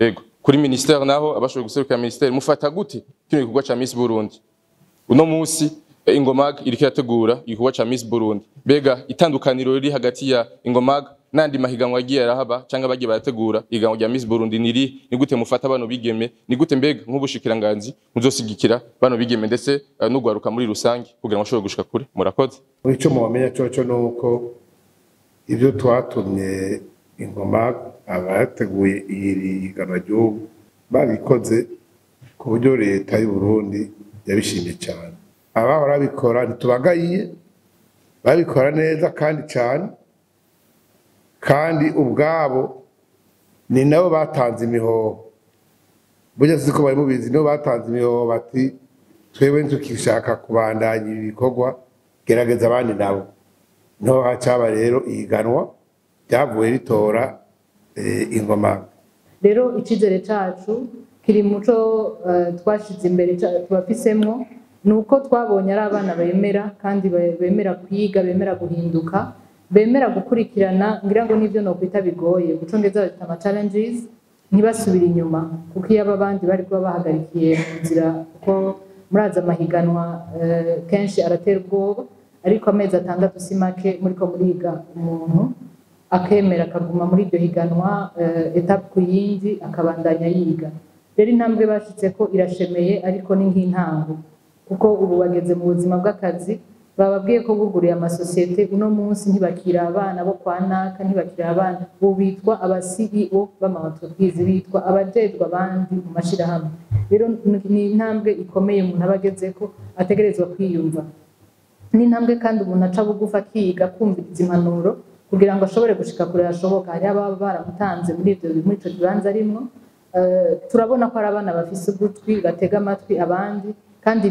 Ego, kuri ministère naho, abashoboye guserukira ministère, mufata gute kino gikorwa ca Miss Burundi? Uno musi Ingomag iriko irategura igikorwa ca Miss Burundi. Mbega itandukaniro riri hagati ya Ingomag n'andi mahiganwa yagiye arahaba canke bagiye barategura ihiganwa rya Miss Burundi niri? Ni gute mufata bano bigeme? Ni gute mbega nk'ubushikiranganzi muzosigikira bano bigeme ndetse n'ugwaruka muri rusange kugira ngo bashobore gushika kure? Murakoze. Icyo mubamenya coco ni uko ibyo twatumye Ingoma, abateguye iri higanwa ry'ubu, babikoze ku buryo leta y'u Burundi yabishimye cyane. Abahora babikora ntitubagayiye, babikora neza kandi cyane, kandi ubwabo ni nabo batanze imihoho. Burya si ko bari mubizi, nibo batanze imihoho bati: "Twebwe ntukishaka kubandanya ibi bikorwa, gerageza abandi nabo." Niho hacaba rero ihiganwa ryavuye ritora Ingoma. Rero icyizere cyacu kiri muco twashize imbere tubafisemwo ni uko twabonye ari abana bemera kandi bemera kwiga, bemera guhinduka, bemera gukurikirana. Ngira ngo nibyo nokwita bigoye, mu Congereza bita ama challenges, ntibasubire inyuma, kuko iyo aba abandi bari kuba bahagarikiye mu nzira, kuko murazi amahiganwa kenshi aratera ubwoba. Ariko amezi 6 si make muriko muriga, umuntu akemera akaguma muri iryo higanwa étape ku yindi, akabandanya yiga. Rero intambwe bashitse ko irashemeye, ariko ni nk'intango, kuko ubu bageze mu buzima bw'akazi. Bababwiye ko buguriye amasosiyete. Uno munsi ntibakira abana bo kwa naka, ntibakira abana, ubu bitwa aba CEO b'ama entreprise, bitwa abajejwe abandi mu mashirahamwe. Rero ni intambwe ikomeye umuntu aba agezeko, ategerezwa kwiyumva. Ni intambwe kandi umuntu aca bugufi, akiga kumviriza impanuro kugira ngo ashobore gushika kure hashoboka. Hariho ababa baramutanze muri ico kibanza arimwo. Turabona ko ari abana bafise ugutwi, batega amatwi abandi kandi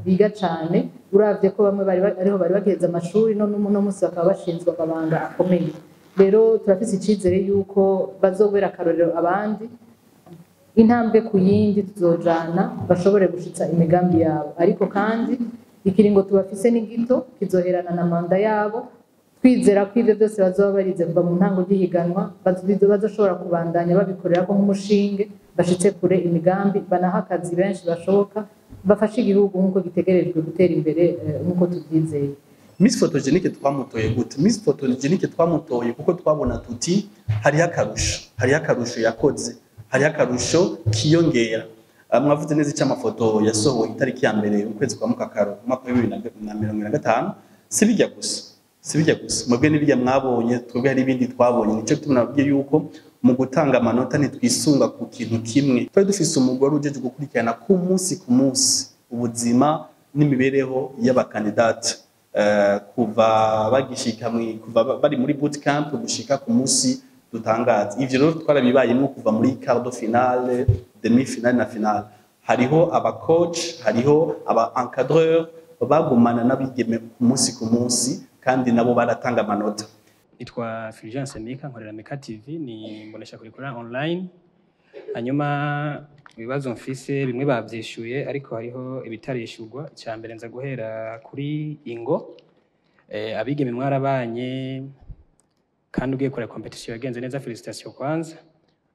biga cane. Uravye ko bamwe bari ariho bari bagiheza amashuri, none uno munsi bakaba bashinzwe amabanga akomeye. Rero turafise icizere yuko bazobera akarorero abandi, intambwe ku yindi tuzojana bashobore gushitsa imigambi yabo. Ariko kandi ikiringo tubafise ni gito, kizoherana na manda yabo. Twizera ko ivyo byose bazoba barize kuva mu ntango ry'ihiganwa bazoshobora kubandanya babikorera ko nk'umushinge, bashitse kure imigambi, banaha akazi benshi bashoboka, bafashe igihugu nk'uko gitegerejwe gutera imbere nk'uko tuvyizeye. Miss Photogenic twamutoye gute? Miss Photogenic twamutoye kuko twabona tuti hariho akarusho yakoze, hariho akarusho kiyongera. Mwavuze neza icyo amafoto yasohowe itariki ya 1 ukwezi kwa Mukakaro umwaka wa 2025. Si bijya gusa, si bijya gusa mwebwe n'ibijya mwabonye, twebwe hari ibindi twabonye. Nicyo gituma nababwiye yuko mu gutanga amanota ntitwisunga ku kintu kimwe. Twari dufise umugore ujeje gukurikirana ku munsi ku munsi ubuzima n'imibereho y'abakandidate kuva bagishika kuva bari muri bootcamp gushika ku munsi dutangaza. Ivyo rero twarabibayemo kuva muri quart de finale, demi finale na finale. Hariho aba coach, hariho aba encadreur bagumana n'abigeme ku munsi ku munsi, kandi nabo baratanga amanota. Nitwa Fulgence Mika, nkorera Mika TV, ni mbonesha kurikora online. Hanyuma ibibazo mfise bimwe bavyishuye, ariko hariho ibitarishurwa. Icya mbere, nza guhera kuri Ingo. Abigeme mwarabanye kandi ugiye kure, competition yagenze neza, félicitations kwanza.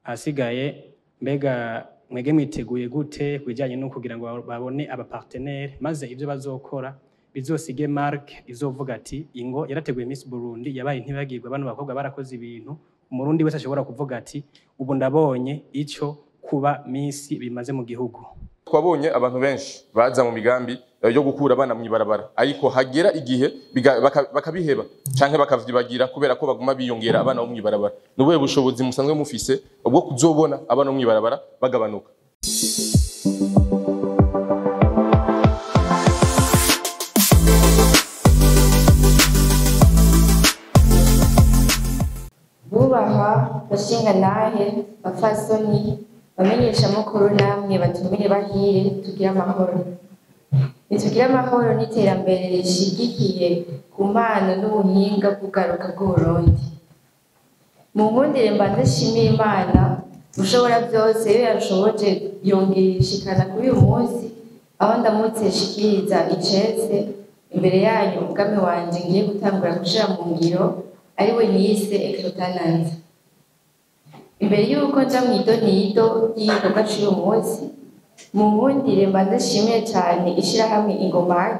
Ahasigaye, mbega mwege mwiteguye gute ku bijyanye no kugira ngo babone aba partenaire, maze ibyo bazokora bizosige marque izovuga ati: "Ingo yarateguye Miss Burundi yabaye ntibagirwa, bano bakobwa barakoze ibintu Umurundi wese ashobora kuvuga ati: ubu ndabonye ico kuba Miss bimaze mu gihugu"? Twabonye abantu benshi baza mu migambi yo gukura abana mw'ibarabara, ariko hagera igihe bakabiheba canke bakavyibagira kubera ko baguma biyongera abana bo mw'ibarabara. Ni ubuhe bushobozi musanzwe mufise bwo kuzobona abana bo mw'ibarabara bagabanuka? Bubahwa bashingantahe, bapfasoni, bamenyeshamakuru namwe batumire bahire, tugire amahoro. Nitugire amahoro n'iterambere rishigikiye ku mpano n'ubuhinga bw'ugaruka bw'Uburundi. Mu nkundire mbanze nshimire Imana ushobora byose, iyo yarushoboje yongera ishikana kuri uyu munsi, aho ndamutse nshikiriza icese imbere yanyu umugambi wanje ngiye gutangura gushira mu ngiro, ariwe nise Eclotananza. Imbere y'uko nja mw'idonido ry'igikorwa c'uyu munsi, munkundire mbanze nshimire cane ishirahamwe Ingomag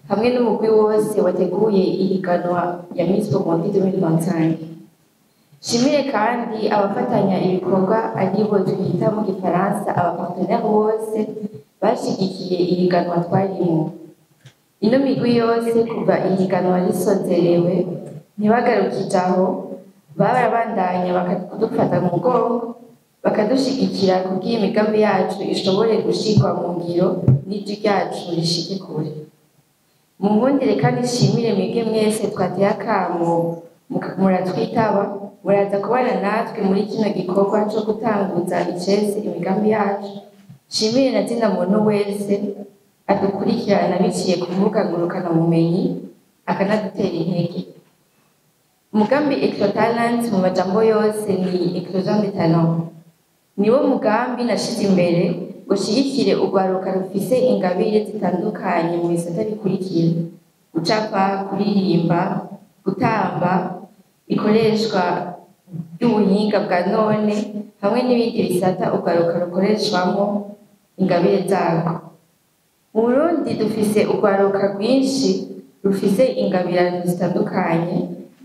hamwe n'umugwi wose wateguye ihiganwa ya Miss Burundi 2025. Nshimire kandi abafatanya ibikorwa, aribo twita mu gifaransa aba partenaires, bose bashigikiye ihiganwa twarimwo. Ino migwi yose, kuva ihiganwa risozerewe, ntibagarukije aho, barabandanya bakadufata mu mugongo, bakadushigikira kugira imigambi yacu ishobore gushirwa mu ngiro n'ijwi ryacu rishike kure. Munkundire kandi nshimire mwebwe mwese twateye akamo muratwitaba, muraza kubana natwe muri kino gikorwa co gutanguza icese imigambi yacu. Nshimire na zina muntu wese adukurikirana biciye ku mbuga ngurukanabumenyi akanadutera intege. Umugambi Eclo Talent, mu majambo yose ni Eclosion de Talent, niwo mugambi nashize imbere ngo nshigikire urwaruka rufise ingabire zitandukanye mu bisata bikurikira: gucapa, kuririmba, gutamba, ikoreshwa ry'ubuhinga bwa none hamwe n'ibindi bisata urwaruka rukoreshwamwo ingabire zarwo. Mu Burundi dufise urwaruka rwinshi rufise ingabirano zitandukanye,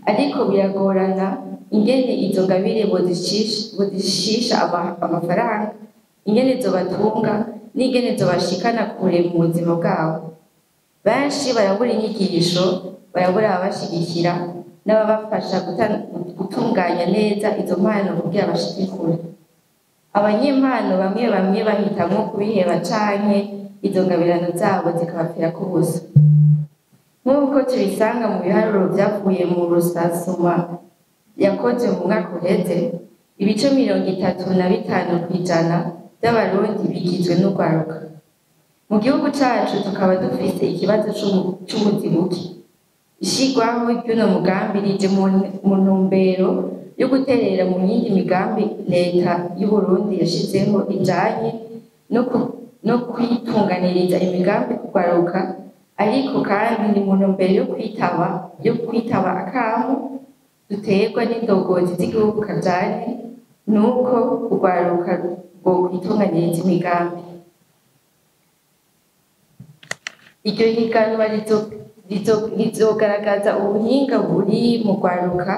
ariko biragorana ingene izo ngabire bozishisha amafaranga, ingene zobatunga n'ingene zobashikana kure mu buzima bwabo. Benshi barabura inyigisho, barabura ababashigikira n'ababafasha gutunganya neza izo mpano kugira bashike kure. Abanyempano bamwe bamwe bahitamwo kubiheba canke izo ngabirano zabo zikabapfirako ubusa. Nk'uko tubisanga mu biharuro vyavuye mu rusasuma yakozwe mu mwaka uheze, ibice 35% vy'Abarundi bigizwe n'urwaruka. Mu gihugu cacu tukaba dufise ikibazo c'ubuzi buke. Ishirwaho ry'uno mugambi rije mu ntumbero yo guterera mu yindi migambi leta y'Uburundi yashizeho ijanye no kwitunganiriza imigambi kugwaruka, ariko kandi ni mu ntumbero yo kwitaba akamo duterwa n'indongozi z'igihugu kajanye nuko urwaruka rwokwitunganiriza imigambi. Iryo higanwa rizogaragaza ubuhinga buri mu rwaruka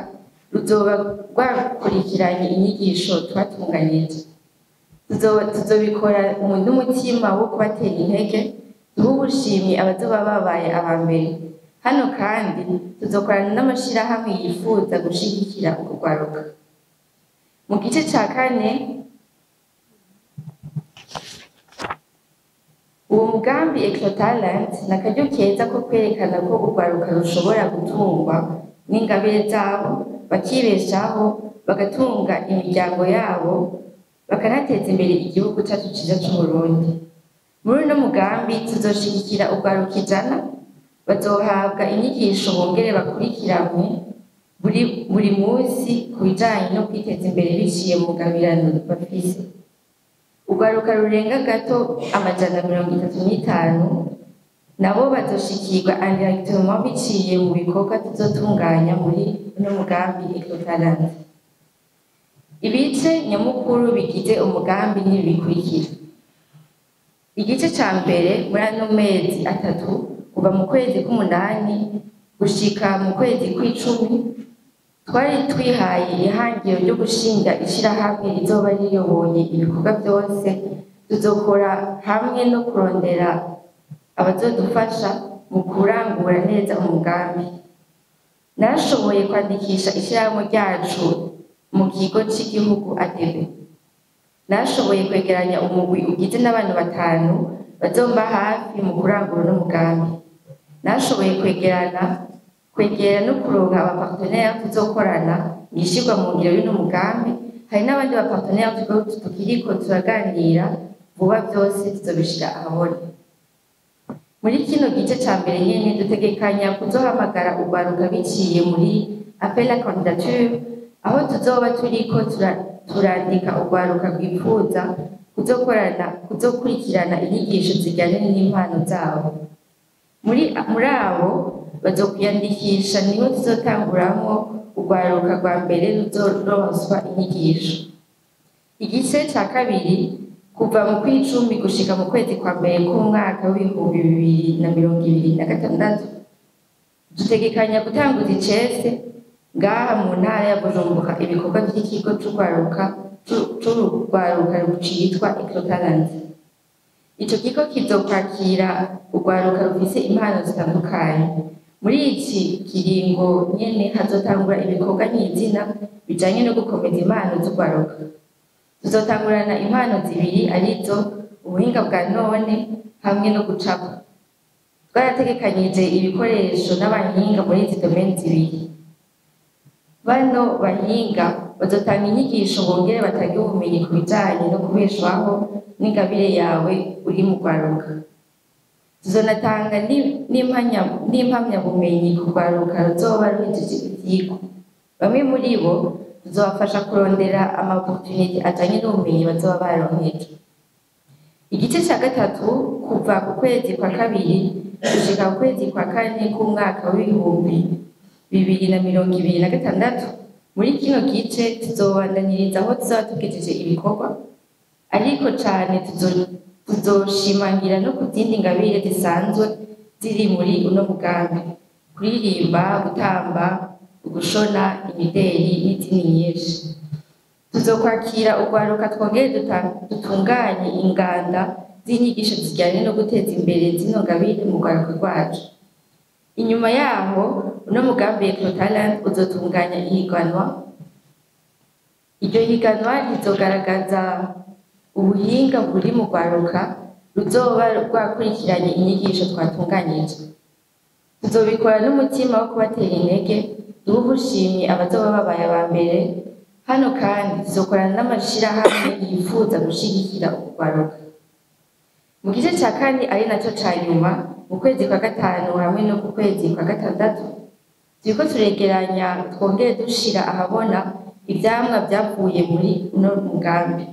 ruzoba rwakurikiranye inyigisho twatunganije. Tuzobikora n'umutima wo kubatera intege, duhe ubushimwe abazoba babaye aba mbere. Hano kandi tuzokorana n'amashirahamwe yifuza gushigikira urwo rwaruka. Mu gice ca kane, uwo mugambi Eclo Talent ni akaryo keza ko kwerekana ko urwaruka rushobora gutungwa n'ingabire zabo, bakibeshaho, bagatunga imiryango yabo, bakanateza imbere igihugu cacu ciza c'Uburundi. Muri uno mugambi tuzoshigikira urwaruka 100, bazohabwa inyigisho bongere bakurikiranwe buri munsi ku bijanye no kwiteza imbere biciye mu ngabirano bafise. Urwaruka rurenga gato 135 nabo bazoshikirwa indirectement biciye mu bikorwa tuzotunganya muri uno mugambi Eclo Talent. Ibice nyamukuru bigize umugambi ni ibi bikurikira: igice ca mbere, muri ano mezi 3, kuva mu kwezi k'umunani gushika mu kwezi kw'icumi, twari twihaye ihangiro ryo gushinga ishirahamwe rizoba riyoboye ibikorwa vyose tuzokora hamwe no kurondera abazodufasha mu kurangura neza umugambi. Narashoboye kwandikisha ishirahamwe ryacu mu kigo c'igihugu ADB. Narashoboye kwegeranya umugwi ugizwe n'abantu batanu bazomba hafi mu kurangura uno mugambi. Narashoboye kwegerana, kwegera no kuronka aba partenaires tuzokorana mw'ishirwa mu ngiro y'uno mugambi. Hari n'abandi ba partenaires tukiriko turaganira, vuba vyose tuzobishira ahabona. Muri kino gice ca mbere nyene dutegekanya kuzohamagara urwaruka biciye muri appel à candidature, aho tuzoba turiko turandika urwaruka rwifuza kuzokorana, kuzokurikirana inyigisho zijyanye n'impano zabo. Muri abo bazokwiyandikisha niho tuzotanguramwo urwaruka rwa mbere ruzoronswa inyigisho. Igice ca kabiri, kuva mu kw'icumi gushika mu kwezi kwa mbere k'umwaka w'2026, dutegekanya gutanguza icese ngaha mu ntara ya Bujumbura ibikorwa vy'ikigo c'urwaruka citwa Eclo Talent. Ico kigo kizokwakira urwaruka rufise impano zitandukanye. Muri iki kiringo nyene hazotangura ibikorwa nyizina bijanye no gukomeza impano z'urwaruka. Tuzotangurana impano zibiri, arizo ubuhinga bwa none hamwe no gucapa. Twarategekanyije ibikoresho n'abahinga muri izi domaines zibiri. Bano bahinga bazotanga inyigisho, bongere batange ubumenyi ku bijanye no kubeshwaho n'ingabire yawe uri mu rwaruka. Tuzonatanga n'impamyabumenyi ku rwaruka ruzoba ruhejeje ivyigwa. Bamwe muri bo tuzobafasha kurondera ama opportunité ajanye n'ubumenyi bazoba baronkejwe. Igice ca gatatu, kuva ku kwezi kwa kabiri gushika ku kwezi kwa kane k'umwaka w'2026. Muri kino gice tuzobandaniriza aho tuzoba tugejeje ibikorwa, ariko cane tuzoshimangira no ku zindi ngabire zisanzwe ziri muri uno mugambi: kuririmba, gutamba, gushona, imideri n'izindi nyinshi. Tuzokwakira urwaruka, twongere dutunganye inganda z'inyigisho zijyanye no guteza imbere zino ngabire mu rwaruka rwacu. Inyuma yaho, uno mugambi Eclo Talent uzotunganya ihiganwa. Iryo higanwa rizogaragaza ubuhinga buri mu rwaruka ruzoba rwakurikiranye inyigisho twatunganyije. Tuzobikora n'umutima wo kubatera intege, duhe ubushimwe abazoba babaye aba mbere. Hano kandi tuzokorana n'amashirahamwe yifuza gushigikira urwaruka. Mu gice ca kane, ari naco ca nyuma, mu kwezi kwa gatanu hamwe no ku kwezi kwa gatandatu, turiko turegeranya twongere dushira ahabona ivyamwa vyavuye muri uno mugambi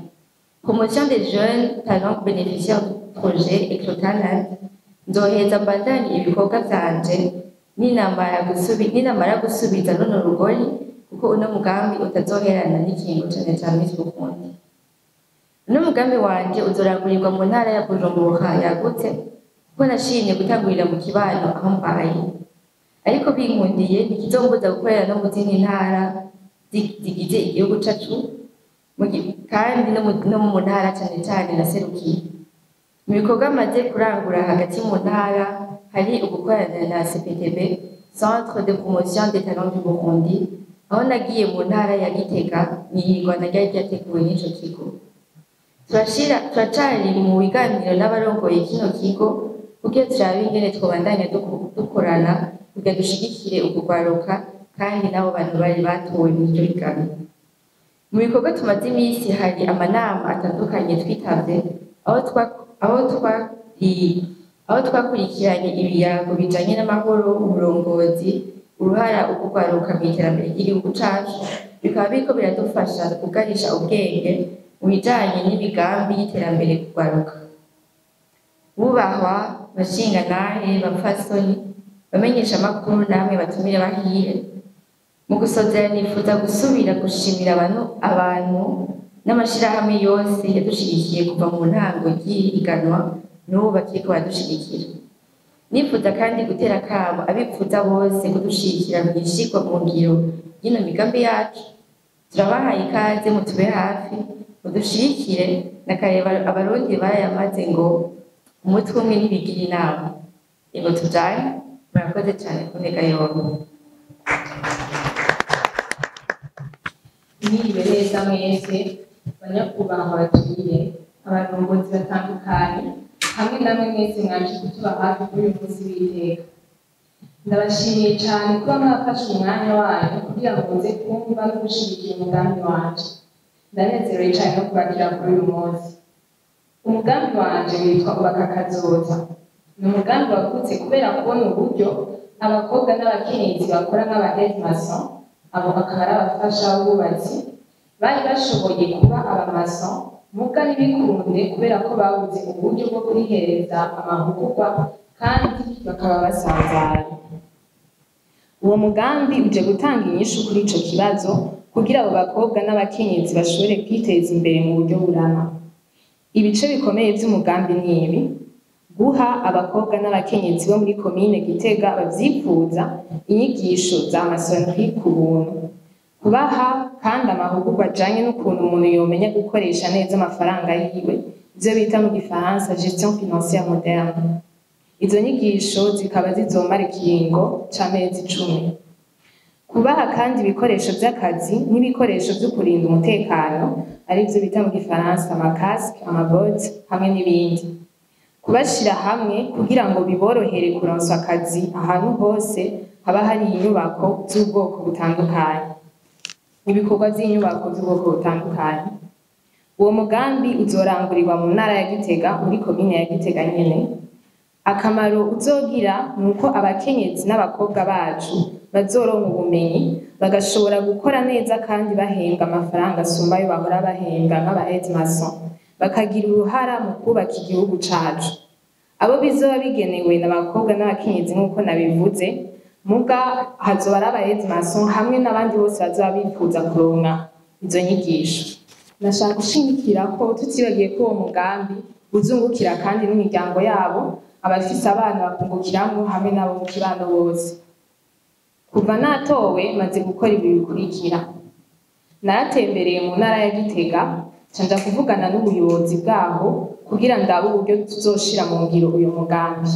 Promotion des jeunes talents bénéficiaires du projet Eclo Talent. Nzoheza mbandanye ibikorwa vyanje ninamara gusubiza runo rugori, kuko uno mugambi utazoherana n'ikiringo cane ca Miss Burundi. Uno mugambi wanje uzorangurirwa mu ntara ya Bujumbura yagutse, kuko nashimye gutangurira mu kibano aho mbaye, ariko binkundiye ntikizombuza gukorera no mu zindi ntara zigize igihugu cacu, kandi no mu ntara cane cane naserukiye. Mu bikorwa maze kurangura hagati mu ntara hari ugukorana na CPTB, Centre de Promotion des Talents du Burundi, aho nagiye mu ntara ya Gitega mw'ihiganwa ryari ryateguwe n'ico kigo. Turacari mu biganiro n'abarongoye kino kigo kugira turabe ingene twobandanya dukorana kugira dushigikire urwo rwaruka kandi n'abo bantu bari batowe mw'iryo higanwa. Mu bikorwa tumaze iminsi hari amanama atandukanye twitavye, aho twakurikiranye ibiyago bijanye n'amahoro, uburongozi, uruhara urwaruka mw'iterambere ry'igihugu cacu, bikaba biriko biradufasha kugarisha ubwenge mu bijanye n'imigambi y'iterambere ku rwaruka. Bubahwa bashingantahe, bapfasoni, bamenyeshamakuru namwe batumire bahire, mu gusozera nifuza gusubira gushimira abantu n'amashirahamwe yose yadushigikiye kuva mu ntango ry'iri higanwa n'ubu bakiriko baradushigikira. Nifuza kandi gutera akamo abipfuza bose kudushigikira mw'ishirwa mu ngiro ry'ino migambi yacu. Turabahaye ikaze, mutube hafi, mudushigikire. Na kare Abarundi barayamaze ngo umutwe umwe ntibigira inama. Ingo tujane. Murakoze cane kuntega yompi. Mwiriwe neza mwese, banyakubahwa batumire, abarongozi batandukanye, hamwe namwe mwese mwaje kutuba hafi kuri uyu munsi w'iteka. Ndabashimiye cyane kuba mwafashe umwanya wanyu kugira ngo muze kumva no gushigikira umugambi wanje. Ndanezerewe cyane no kubakira kuri uyu munsi. Umugambi wanje witwa Ubaka Kazoza. Ni umugambi wavutse kubera kubona uburyo abakobwa n'abakenyezi bakora nk'aba aide maçon, abo akaba ari abafasha b'abubatsi, bari bashoboye kuba abamason muga ntibikunde kubera ko babuze uburyo bwo kurihereza amahugurwa kandi bakaba basanzaye. Uwo mugambi uje gutanga inyishu kuri ico kibazo. kugira abo bakobwa n'abakenyezi bashobore kwiteza imbere mu buryo burama. Ibice bikomeye vy'umugambi ni ibi: guha abakobwa n'abakenyezi bo muri komine Gitega bavyifuza inyigisho za maçonnerie ku buntu, kubaha kandi amahugurwa ajanye n'ukuntu umuntu yomenya gukoresha neza amafaranga yiwe, ivyo bita mu gifaransa gestion financière moderne. Izo nyigisho zikaba zizomara ikiringo c'amezi 10. Kubaha kandi ibikoresho vy'akazi n'ibikoresho vyo kurinda umutekano, arivyo bita mu gifaransa amakasike, amabote hamwe n'ibindi. Kubashira hamwe kugira ngo biborohere kuronswa akazi ahantu hose haba hari inyubako z'ubwoko butandukanye, ibikorwa vy'inyubako z'ubwoko butandukanye. Uwo mugambi uzorangurirwa mu ntara ya Gitega, muri komine ya Gitega nyene. Akamaro uzogira ni uko abakenyezi n'abakobwa bacu bazoronka ubumenyi, bagashobora gukora neza kandi bahembwa amafaranga asumba ayo bahora bahembwa nk'aba aide-maçon, bakagira uruhara mu kubaka igihugu cacu. Abo bizoba bigenewe n'abakobwa n'abakenyezi nk'uko nabivuze, muga hazoba ari aba aide-maçon hamwe n'abandi bose bazoba bifuza kuronka izo nyigisho. Nashaka gushimikira ko tutibagiye ko uwo mugambi uzungukira kandi n'imiryango yabo, abafise abana bakungukiramwo hamwe n'abo mu kibano bose. Kuva natowe maze gukora ibi bikurikira: naratembereye mu ntara ya Gitega, nca nja kuvugana n'ubuyobozi bwaho kugira ndabe uburyo tuzoshira mu ngiro uyu mugambi.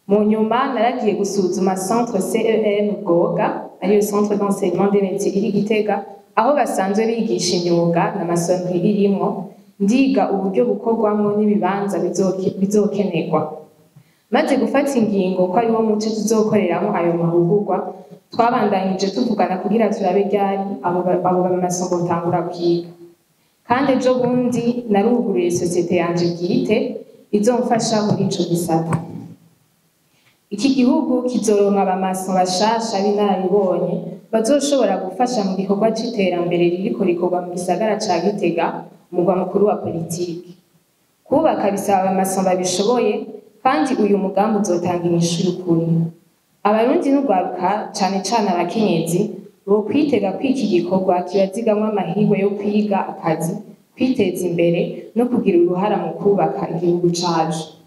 Mu nyuma naragiye gusuzuma Centre CEM Bwoga, ariyo Centre d'enseignement des métiers iri Gitega, aho basanzwe bigisha imyuga na maçonnerie irimwo, ndiga uburyo bukorwamwo n'ibibanza bizokenerwa. Maze gufata ingingo ko ariwo muce tuzokoreramwo ayo mahugurwa, twabandanyije tuvugana kugira turabe ryari abo bamaçon botangura kwiga. Kandi ejo bundi naruguruye sosiyete yanje bwite izomfasha muri ico gisata. Iki gihugu kizoronka abamaçon bashasha b'inararibonye bazoshobora gufasha mu gikorwa c'iterambere ririko rikorwa mu gisagara ca Gitega, umugwa mukuru wa politiki. Kubaka bisaba abamaçon babishoboye, kandi uyu mugambi uzotanga inyishu y'ukuri. Abarundi n'urwaruka, cane cane abakenyezi, bokwitega ko iki gikorwa kibazigamwo amahirwe yo kwiga, akazi, kwiteza imbere no kugira uruhara mu kubaka igihugu cacu.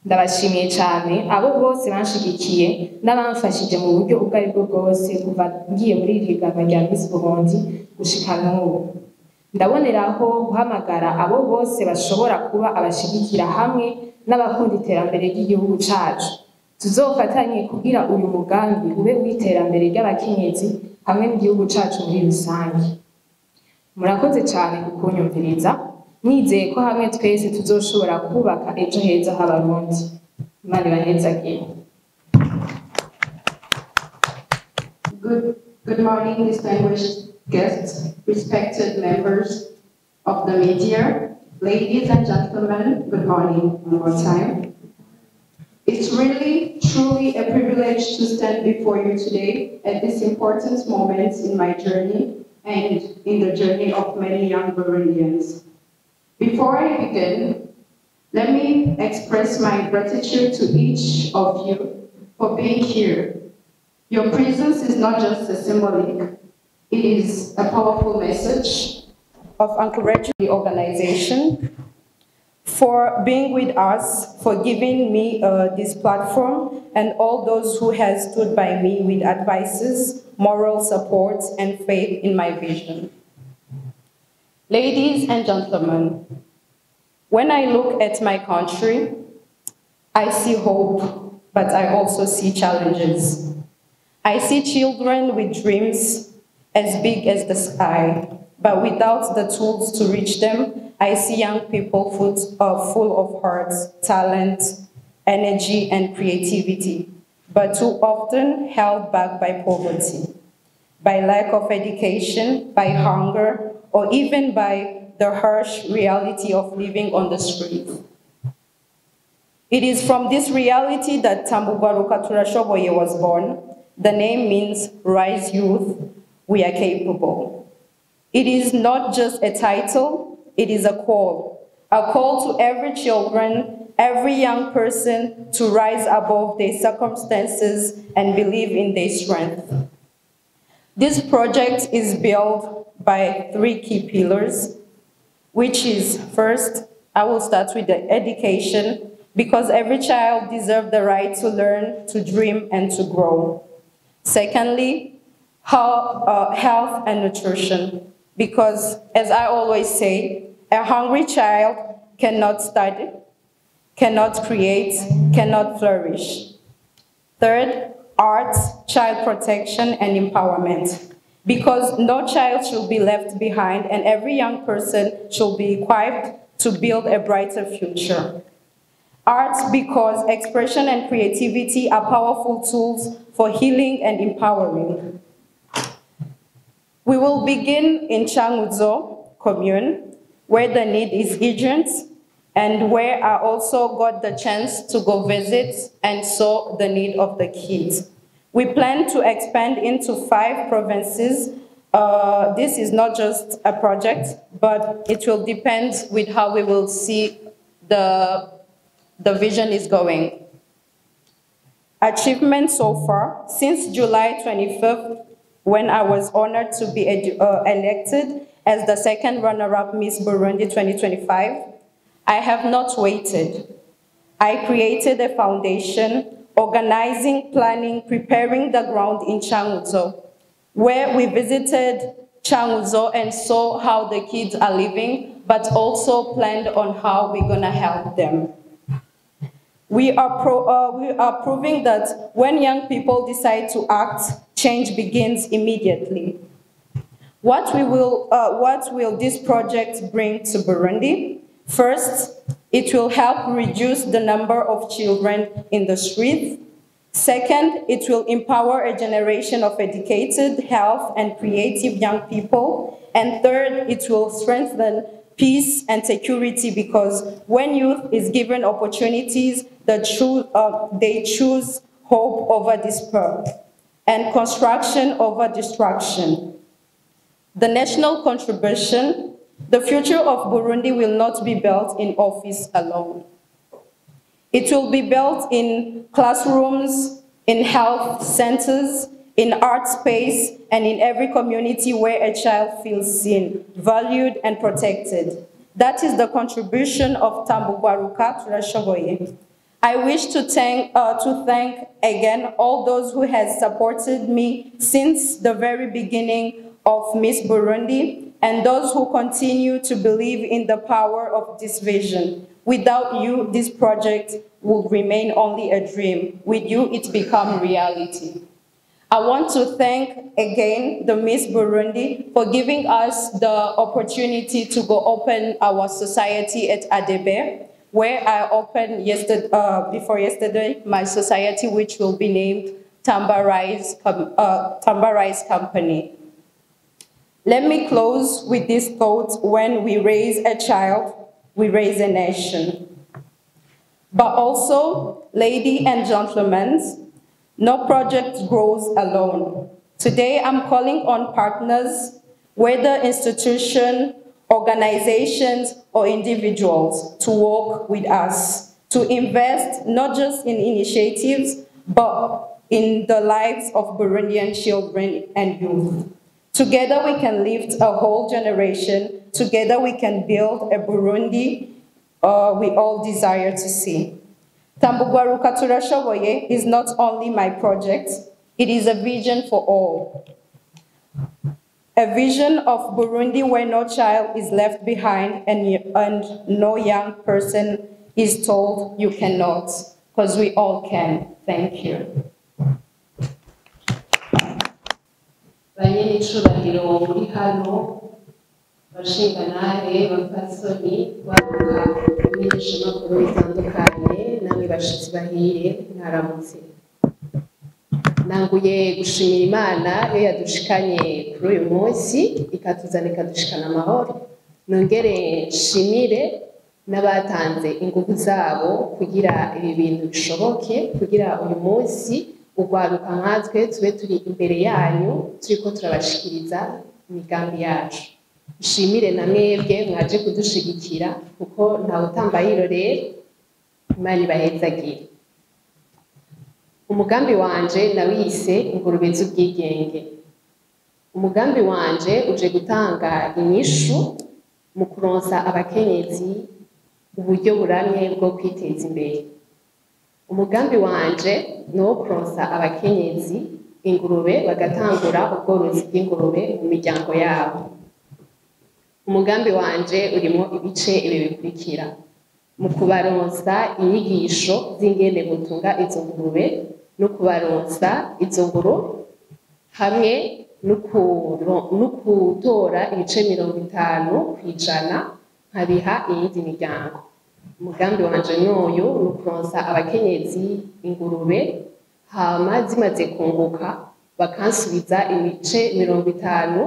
Ndabashimiye cane abo bose banshigikiye n'abamfashije mu buryo ubwo aribwo bwose kuva ngiye muri iri higanwa rya Miss Burundi gushika n'ubu. Ndaboneraho guhamagara abo bose bashobora kuba abashigikira hamwe n'abakunda iterambere ry'igihugu cacu. Tuzofatanye kugira uyu mugambi ube uw'iterambere ry'abakenyezi hamwe n'igihugu cacu muri rusange. Murakoze cane kukunyumviriza, nizeye ko hamwe twese tuzoshobora kubaka ejo heza h'Abarundi. Imana ibahezagire. Good morning, distinguished guests, respected members of the media, ladies and gentlemen, good morning one more time. It's really, truly a privilege to stand before you today at this important moment in my journey and in the journey of many young Burundians. Before I begin, let me express my gratitude to each of you for being here. Your presence is not just a symbolic, it is a powerful message of encouragement to the organization for being with us, for giving me this platform, and all those who has stood by me with advices, moral support, and faith in my vision. Ladies and gentlemen, when I look at my country, I see hope, but I also see challenges. I see children with dreams as big as the sky, but without the tools to reach them. I see young people full of heart, talent, energy, and creativity, but too often held back by poverty, by lack of education, by hunger, or even by the harsh reality of living on the street. It is from this reality that Tambugaruka Turashoboye was born. The name means Rise Youth, We Are Capable. It is not just a title, it is a call to every children, every young person to rise above their circumstances and believe in their strength. This project is built by three key pillars, which is first, I will start with the education, because every child deserves the right to learn, to dream, and to grow. Secondly, health and nutrition, because as I always say, a hungry child cannot study, cannot create, cannot flourish. Third, arts, child protection, and empowerment, because no child should be left behind and every young person should be equipped to build a brighter future. Arts, because expression and creativity are powerful tools for healing and empowering. We will begin in Cankuzo commune, where the need is urgent and where I also got the chance to go visit and saw the need of the kids. We plan to expand into 5 provinces. This is not just a project, but it will depend with how we will see the vision is going. Achievement so far, since July 25th, when I was honored to be elected as the second runner-up Miss Burundi 2025, I have not waited. I created a foundation, organizing, planning, preparing the ground in Cankuzo, where we visited Cankuzo and saw how the kids are living, but also planned on how we're gonna help them. We are proving that when young people decide to act, change begins immediately. What will this project bring to Burundi? First, it will help reduce the number of children in the streets. Second, it will empower a generation of educated, health, and creative young people. And third, it will strengthen peace and security, because when youth is given opportunities, they choose hope over despair and construction over destruction. The national contribution, the future of Burundi will not be built in office alone. It will be built in classrooms, in health centers, in art space, and in every community where a child feels seen, valued, and protected. That is the contribution of Tambugwaruka Turashoboye. I wish to thank again all those who have supported me since the very beginning of Miss Burundi, and those who continue to believe in the power of this vision. Without you, this project would remain only a dream. With you, it becomes reality. I want to thank again the Miss Burundi for giving us the opportunity to go open our society at Adebe, where I opened before yesterday, my society, which will be named Tamba Rise Company. Let me close with this thought: when we raise a child, we raise a nation. But also, ladies and gentlemen, no project grows alone. Today, I'm calling on partners, whether institutions, organizations, or individuals, to work with us, to invest not just in initiatives, but in the lives of Burundian children and youth. Together, we can lift a whole generation. Together, we can build a Burundi we all desire to see. Tambugwaruka Turashoboye is not only my project, it is a vision for all. A vision of Burundi where no child is left behind and no young person is told you cannot, because we all can. Thank you. Banyenicubahiro muri hano, bashingantahe, bapfasoni, bavuga ibimenyeshamakuru bitandukanye, namwe bashitsi bahire, mwaramutse. Nanguye gushimira Imana iyo yadushikanye kuri uyu munsi, ikatuzana ikadushikana amahoro. Nongere nshimire n'abatanze ingufu zabo kugira ibi bintu bishoboke, kugira uyu munsi urwaruka nkatwe tube turi imbere yanyu turiko turabashikiriza imigambi yacu. Nshimire na mwebwe mwaje kudushigikira, kuko ntawe utambaye irorero. Imana ibahezagire. Umugambi wanje nawise ingurube z'ubwigenge. Umugambi wanje uje gutanga inyishu mu kuronsa abakenyezi uburyo buramye bwo kwiteza imbere. Umugambi wanje ni uwo kuronsa abakenyezi ingurube, bagatangura ubworozi bw'ingurube mu miryango yabo. Umugambi wanje urimo ibice ibi bikurikira: mu kubaronsa inyigisho z'ingene gutunga izo ngurube, no kubaronsa izo ngurube, hamwe no kutora ibice 50% nkabiha iyindi miryango. Umugambi wanje n'uyu: ni ukuronsa abakenyezi ingurube, hama zimaze kunguka bakansubiza ibice 50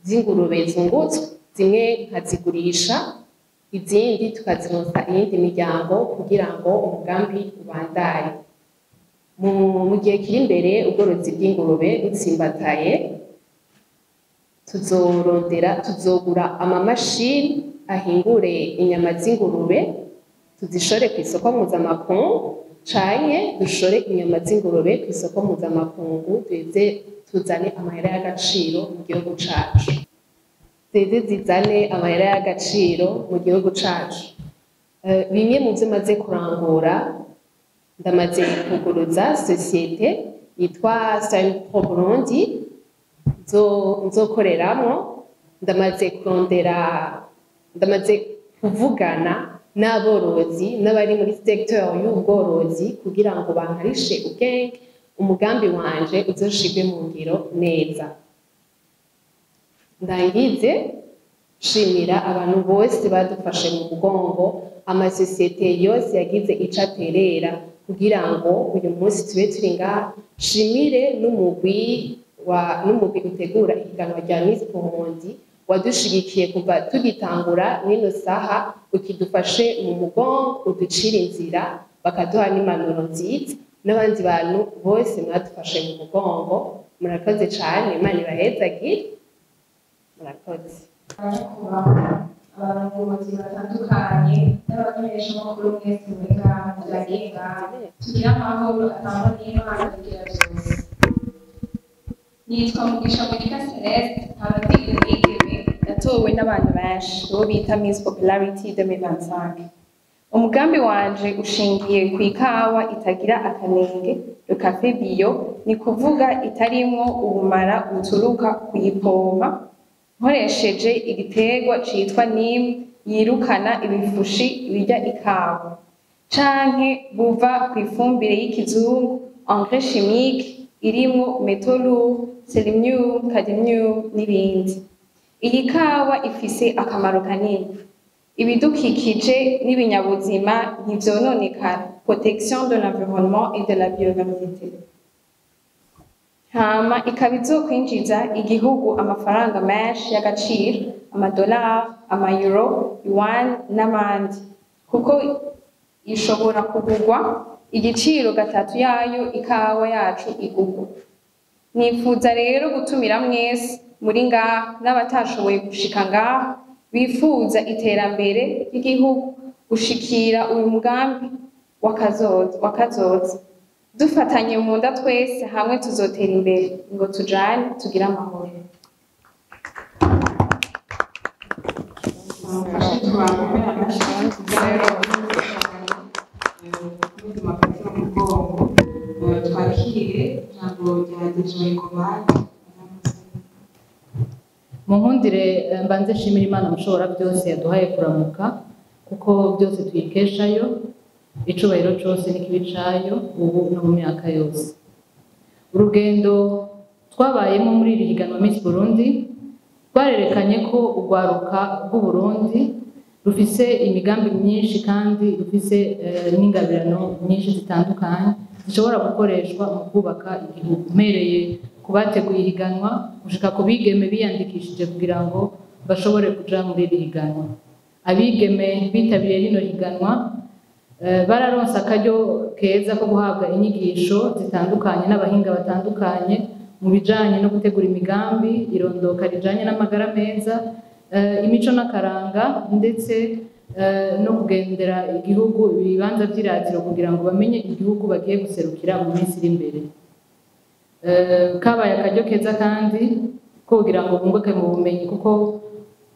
z'ingurube zungutswe, zimwe nkazigurisha, izindi tukazironsa iyindi miryango kugira ngo umugambi ubandanye. Mu gihe kiri imbere, ubworozi bw'ingurube butsimbataye, tuzorondera, tuzogura amamashini ahingure inyama z'ingurube, tuzishore ku isoko mpuzamakungu, canke dushore inyama z'ingurube ku isoko mpuzamakungu, duheze tuzane amahera y'agaciro mu gihugu cacu, zize zizane amahera y'agaciro mu gihugu cacu. Bimwe mu vyo maze kurangura: ndamaze kuguruza sosiyete yitwa Pro Burundi nzokoreramwo. Ndamaze kurondera, ndamaze kuvugana n'aborozi n'abari muri secteur y'ubworozi kugira ngo bankarishe ubwenge, umugambi wanje uzoshirwe mu ngiro neza. Ndangize nshimira abantu bose badufashe mu mugongo, amasosiyete yose yagize ico aterera kugira ngo uyu munsi tube turi ngaha. Nshimire n'umugwi utegura ihiganwa rya Miss Burundi wadushigikiye kuva tugitangura n'ino saha ukidufashe mu mugongo, uducira inzira, bakaduha n'impanuro nziza, n'abandi bantu bose mwadufashe mu mugongo. Murakoze cane, Imana ibahezagire, murakoze. Abarongozi batandukanye n'abamenyeshamakuru mwese muri ngaha, turagiye ngaha, tugire amahoro atangwa n'Imana igira byose. Nitwa Mugisha Monica Celeste, nkaba ndi umwigeme yatowe n'abantu benshi, uwo bita Miss Popularity 2025. Umugambi wanje ushingiye ku ikawa itagira akanenge, le café bio, ni kuvuga itarimwo ubumara buturuka kuyipompa nkoresheje igiterwa citwa neem yirukana ibifushi birya ikawa, canke buva kw'ifumbire y'ikizungu, engrais chimique, irimwo métaux lourds, selenium, cadmium n'ibindi. Iyi kawa ifise akamaro kanini: ibidukikije n'ibinyabuzima ntivyononekara, protection de l'environnement et de la biodiversité. Hama ikaba izokwinjiza igihugu amafaranga menshi y'agaciro, amadolari, amayero, yuan n'abandi, kuko ishobora kugurwa igiciro gatatu yayo ikawa yacu igurwa. Nifuza rero gutumira mwese muri ngaha n'abatashoboye gushika ngaha bifuza iterambere ry'igihugu gushikira uyu mugambi wakazoza. Dufatanye mu nda twese hamwe tuzotera imbere. Ngo tujane, tugire amahoro. Mufashe tubakomere amashyi rero n'ubuzima mu mugongo. Twakire ijambo rya DG Ngomari. Mu nkundire mbanze nshimira Imana Mushobora byose yaduhaye kuramuka, kuko byose tuyikeshayo. Icubahiro cyose n'ikibi cayo, ubu no mu myaka yose. Urugendo twabayemo muri iri higanwa Miss Burundi rwarerekanye ko urwaruka rw'Uburundi rufise imigambi myinshi kandi rufise n'ingabirano nyinshi zitandukanye zishobora gukoreshwa mu kubaka igihugu, mpereye ku bateguye ihiganwa gushika ku bigeme biyandikishije kugira ngo bashobore kuja muri iri higanwa. Abigeme bitabiriye rino higanwa bararonse akaryo keza ko guhabwa inyigisho zitandukanye n'abahinga batandukanye mu bijanye no gutegura imigambi, irondoka rijanye n'amagara meza, imico n'akaranga, ndetse no kugendera igihugu, ibibanza vy'iratiro, kugira ngo bamenye igihugu bagiye guserukira mu minsi iri imbere. Kabaye akaryo keza kandi ko ko kugira ngo bunguke mu bumenyi, kuko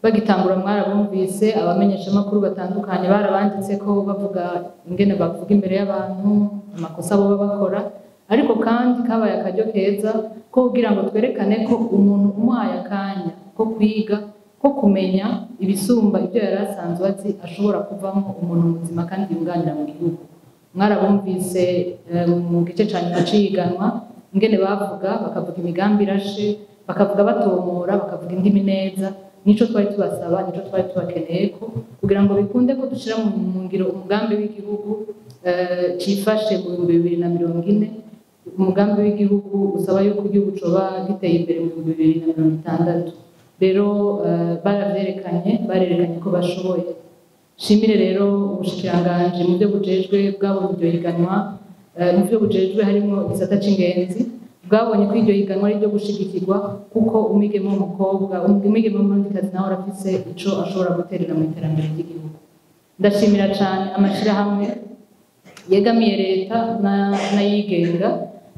bagitangura mwarabumvise abamenyeshamakuru batandukanye barabanditse ko bavuga ingene bavuga imbere y'abantu, amakosa boba bakora. Ariko kandi kabaye akaryo keza ko kugira ngo twerekane ko umuntu umuhaye akanya ko kwiga, ko kumenya ibisumba ibyo yari asanzwe azi, ashobora kuvamo umuntu muzima kandi yunganira mu gihugu. Mwarabumvise mu gice ca nyuma c'ihiganwa ingene bavuga, bakavuga imigambi irashe, bakavuga batomora, bakavuga indimi neza. Nico twari tubasaba, nico twari tubakeneye ko kugira ngo bikunde ko dushira mu ngiro umugambi w'igihugu cifashe mu 2040. Umugambi w'igihugu usaba yuko igihugu coba giteye imbere mu 2060. Rero baravyerekanye, barerekanye ko bashoboye. Shimire rero ubushikiranganji mu byo bujejwe bwabonye iryo higanwa, mu byo bujejwe harimo igisata c'ingenzi, bwabonye ko iryo higanwa ari iryo gushigikirwa, kuko umwigeme w'umukobwa, umwigeme w'umurundikazi nawe arafise ico ashobora guterera mu iterambere ry'igihugu. Ndashimira cane amashirahamwe yegamiye leta n'ayigenga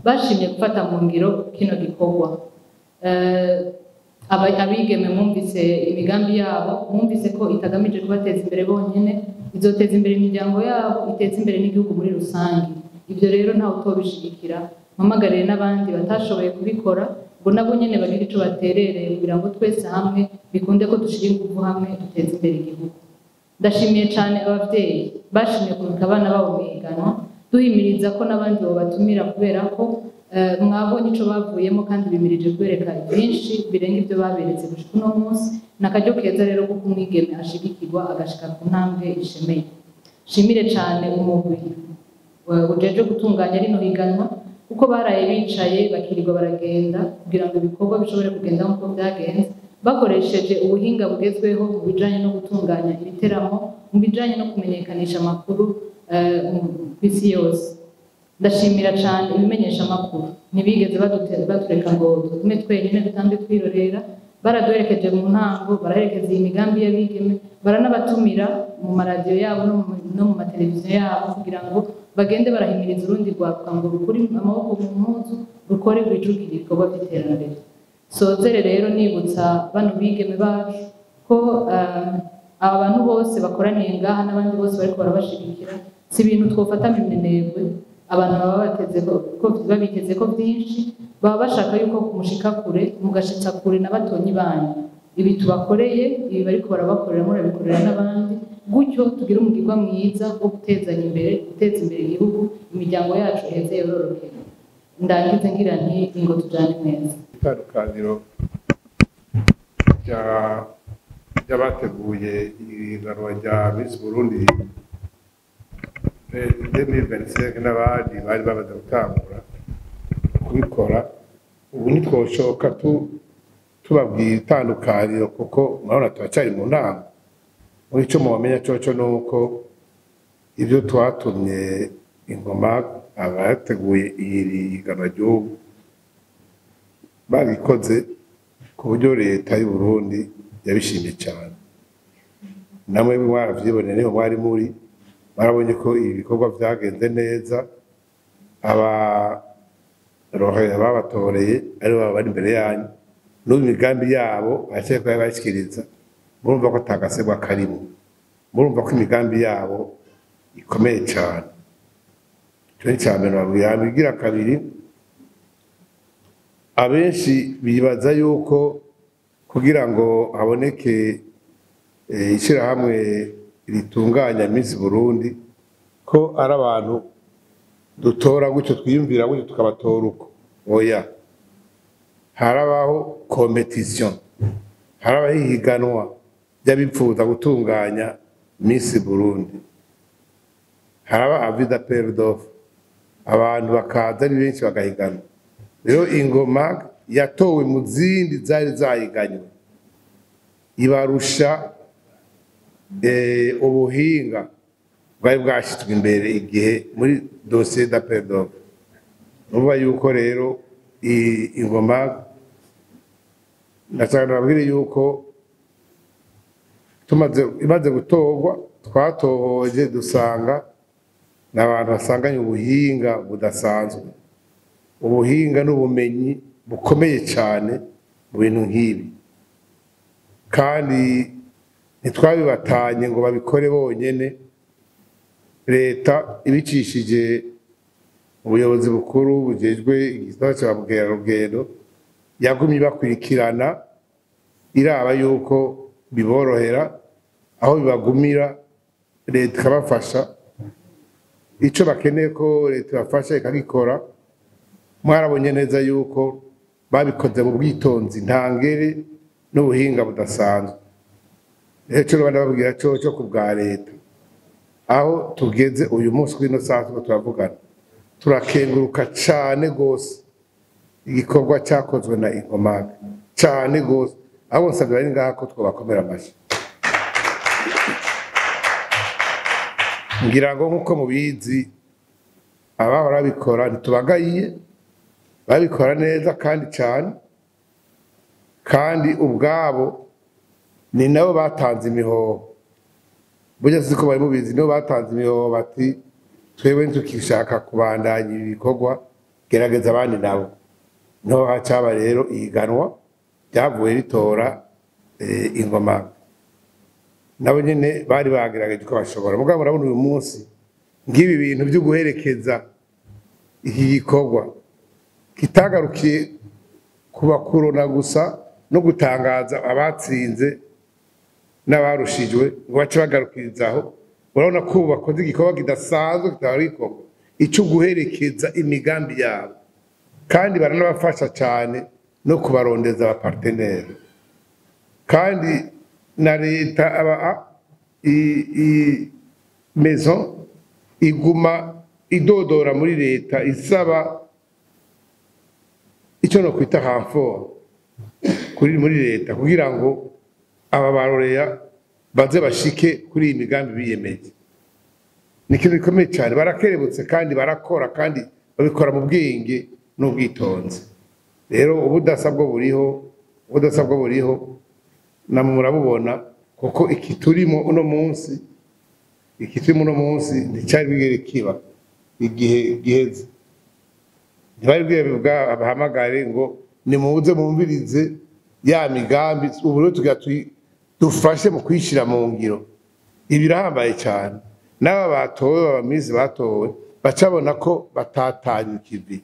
bashimye gufata mu ngiro kino gikorwa. Abigeme mwumvise imigambi yabo, mwumvise ko itagamije kubateza imbere bonyene, izoteza imbere imiryango yabo, iteza imbere n'igihugu muri rusange. Ibyo rero ntawe utobishigikira. Mpamagarire n'abandi batashoboye kubikora ngo nabo nyene bagire ico baterereye, kugira ngo twese hamwe bikunde ko dushira ingufu hamwe duteze imbere igihugu. Ndashimiye cane abavyeyi bashimye kurungika abana babo mu higanwa, duhimiriza ko n'abandi bobatumira, kubera ko mwabonye ico bavuyemo kandi bimirije kubereka byinshi birenga ibyo baberetse gushika uno munsi. Ni akaryo keza rero kuko umwigeme ashigikirwa agashika ku ntambwe ishemeye. Shimire cane umugwi ujeje gutunganya rino higanwa, kuko baraye bicaye bakirirwa baragenda kugira ngo ibikorwa bishobore kugenda nk'uko byagenze, bakoresheje ubuhinga bugezweho mu bijanye no gutunganya ibiteramo, mu bijanye no kumenyekanisha amakuru ku isi yose. Ndashimira cane ibimenyesha amakuru, ntibigeze batureka ngo tugume twenyine dutambe twirorera, baraduherekeje mu ntango, baraherekeza iyi migambi y'abigeme, baranabatumira mu maradiyo yabo no mu mateleviziyo yabo, kugira ngo bagende barahimiriza urundi rwaruka ngo rukure amaboko mu mpuzu, rukore rwijukire ibikorwa by'iterambere. Sozere rero nibutsa bano bigeme bacu ko aba bantu bose bakoraniye ngaha n'abandi bose bariko barabashigikira, si ibintu twofata minenegwe. Abantu baba bateze ko babiteze ko byinshi, baba bashaka yuko kumushika kure, mugashitsa kure na batonyi banyu. Ibi tubakoreye, ibi bariko barabakorera, murabikorera n'abandi, gutyo tugire umugirwa mwiza wo gutezanya imbere, guteza imbere igihugu, imiryango yacu iheze yororokera. Ndangize ngira nti ingo tujane neza. Itandukaniro ry'abateguye ihiganwa rya Miss Burundi 2025 n'abandi bari bamaze gutangura kubikora, ubu ntitwoshoka tubabwira itandukaniro, kuko murabona turacyari mu ntango. Muri ico mubamenya coco nuko ibyo twatumye ingoma abateguye iri higanwa ry'ubu babikoze ku buryo leta y'u Burundi yabishimye cyane. Namwe mwaravyiboneye, niho mwari muri, barabonye ko ibikorwa vyagenze neza. Aba babatoreye ari bo bari imbere yanyu, n'ubu imigambi yabo baracyari kuyabashikiriza. Murumva ko atagasebwa karimo, murumva ko imigambi yabo ikomeye cyane. Ico ni ica mbere nababwira. Igira kabiri, abenshi bibaza yuko kugira ngo haboneke ishirahamwe ritunganya Miss Burundi ko ari abantu dutora gutyo, twiyumvira gutyo tukabatora uko. Oya, harabaho competition, harabaho ihiganwa ry'abipfuza gutunganya Miss Burundi, haraba avis d'appel d'offre, abantu bakaza ari benshi bagahiganwa. Rero ingoma yatowe mu zindi zari zahiganywe, ibarusha ubuhinga bwari bwashyizwe imbere igihe muri dossier d'appel d'offre. Urumva yuko rero ingoma, ndashaka nababwire yuko tumaze imaze gutorwa, twatohoje dusanga ni abantu basanganye ubuhinga budasanzwe, ubuhinga n'ubumenyi bukomeye cyane. mu bintu nk'ibi, kandi ntitwabibatanye ngo babikore bonyene. Leta ibicishije ubuyobozi bukuru bujejwe igisata ca bukerarugendo yagumye bakurikirana, iraba yuko biborohera, aho bibagumira leta ikabafasha, ico bakeneye ko leta ibafasha ikagikora. Mwarabonye neza yuko babikoze mu bwitonzi ntangere n'ubuhinga budasanzwe. Rero ico ndababwira coco ku bwa leta, aho tugeze uyu munsi kw'ino saha turiko turavugana, turakenguruka cane gose igikorwa cakozwe na Incomag, cane gose. Abo nsabye bari ngaha ko twobakomera amashi. Ngira ngo nkuko mubizi, abahora babikora ntitubagayiye, babikora neza kandi cane, kandi ubwabo ni nabo batanze imihoho. Burya siko bari mubizi, nibo batanze imihoho bati twebwe ntukishaka kubandanya ibi bikorwa, gerageza abandi nabo. Niho hacaba rero ihiganwa ryavuye ritora Ingoma. Nabo nyene bari bagerageje uko bashobora. Mugabo murabona uyu munsi ngibi bintu byo guherekeza iki gikorwa kitagarukiye kubakurona gusa no gutangaza abatsinze n'abarushijwe ngo bace bagarukirizaho. Urabona ko bakoze igikorwa kidasanzwe kitari gikorwa ico guherekeza imigambi yabo, kandi baranabafasha cyane no kubarondeza abapartenere. Kandi na leta aba i maison iguma idodora muri leta isaba icyo no kwita renfort kuri muri leta kugira ngo aba baroreya baze bashike kuri iyi migambi biyemeje. Ni ikintu gikomeye cyane, barakerebutse kandi barakora, kandi babikora mu bwenge n'ubwitonzi. Rero ubudasa bwo buriho, ubudasa bwo buriho namwe murabubona, kuko iki turimo uno munsi, iki turimo uno munsi nticyari bwigere kiba igihe giheze. Ntibari bwigere bahamagare ngo nimuze mumvirize ya migambi, ubu rero tugira dufashe mu kwishyira mu ngiro. Ibi birahambaye cyane. N'aba batowe, abamizi batowe, bacabona ko batatanye ikivi,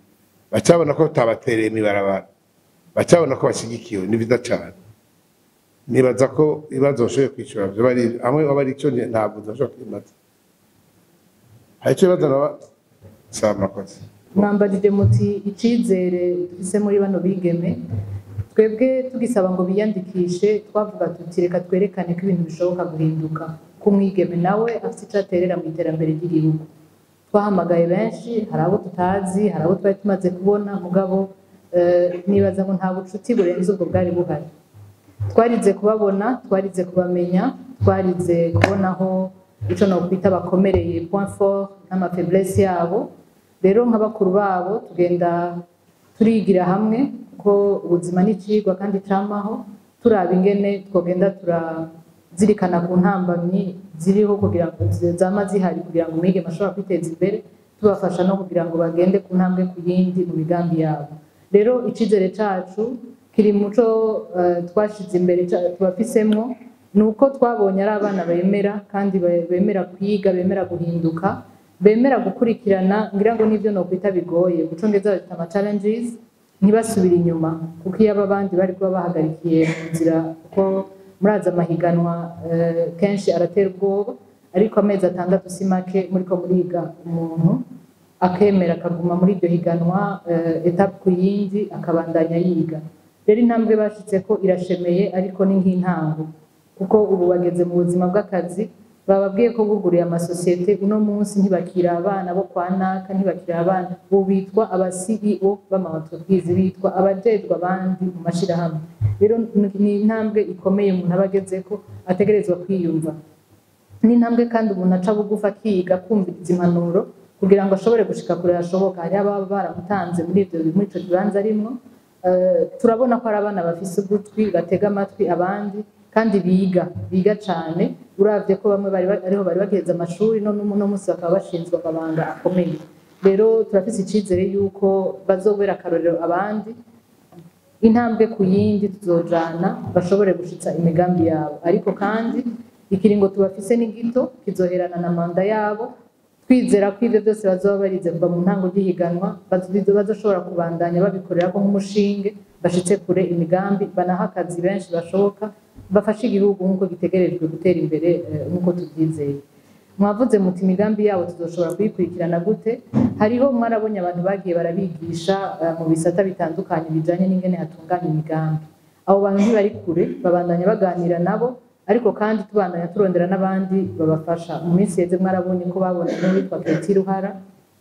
bacabona ko batabatereye imibarabara, bacabona ko bashyigikiwe. Ni byiza cyane. Nibaza ko ibibazo bashoboye kwishyura byo bari amwe aba ari cyo ntabwo bashobora kwimaza. Hari icyo bibazo naba samakoze. Mwambajije muti icizere dufise muri bano bigeme, twebwe tugisaba ngo biyandikishe twavuga tuti reka twerekane ko ibintu bishoboka guhinduka, ko umwigeme nawe afite icyo aterera mu iterambere ry'igihugu. Twahamagaye benshi, hari abo tutazi, hari abo twari tumaze kubona, mugabo nibaza ngo nta bucuti burenze ubwo bwari buhari. Twarize kubabona, twarize kubamenya, twarize kubonaho ico nokwita bakomereye, point fort n'ama faiblesse yabo. Rero nka bakuru babo tugenda turigira hamwe ko ubuzima ni icigwa kandi camaho, turaba ingene twogenda turazirikana ku ntambamyi ziriho kugira ngo zama zihari kugira ngo umwigeme ashobora kwiteza imbere, tubafasha no kugira ngo bagende ku ntambwe ku yindi mu migambi yabo. Rero icizere cacu kiri muco twashize imbere tubafisemwo, nuko twabonye ari abana bemera kandi bemera kwiga, bemera guhinduka, bemera gukurikirana. Ngira ngo nivyo nokwita bigoye mu congereza bita ama challenges, ntibasubira inyuma, kuko iyo aba bandi bari kuba bahagarikiye mu nzira, kuko muraza amahiganwa kenshi aratera ubwoba, ariko amezi 6 si make muriko muriga, umuntu akemera akaguma muri iryo higanwa etape ku yindi akabandanya yiga. Rero intambwe bashitse ko irashemeye, ariko ni nk'intango, kuko ubu bageze mu buzima bw'akazi. Bababwiye ko buguriye amasosiyete uno munsi ntibakira abana bo kwa naka, ntibakira abana, ubu bitwa aba CEO b'ama entreprise, bitwa abajejwe abandi mu mashirahamwe. Rero ni intambwe ikomeye umuntu aba agezeko, ategerezwa kwiyumva. Ni intambwe kandi umuntu aca bugufi akiga kumviriza impanuro kugira ngo ashobore gushika kure hashoboka. Hari ababa baramutanze muri ivyo muri ico kibanza arimwo. Turabona ko ari abana bafise ugutwi, batega amatwi abandi kandi biga cane. Uravye ko bamwe bari ariho bari bageze amashuri, none uno munsi bakaba bashinzwe amabanga akomeye. Rero turafise icizere yuko bazobera akarorero abandi. Intambwe ku yindi tuzojana bashobore gushitsa imigambi yabo. Ariko kandi ikiringo tubafise ni gito, kizoherana na manda yabo. Twizera ko ivyo byose bazoba barize kuva mu ntango ry'ihiganwa bazoshobora kubandanya babikorera ko nk'umushinge, bashitse kure imigambi, banaha akazi benshi bashoboka, bafashe igihugu nk'uko gitegerejwe gutera imbere, nk'uko tubyizeye. Mwavuze muti imigambi yabo tuzoshobora kuyikurikirana gute? Hariho, mwarabonye abantu bagiye barabigisha mu bisata bitandukanye bijanye n'ingene hatunganya imigambi. Abo bantu ntibari kure, babandanya baganira nabo, ariko kandi tubandanya turondera n'abandi babafasha. Mu minsi yeze mwarabonye ko babonye n'uwitwa Keti Ruhara,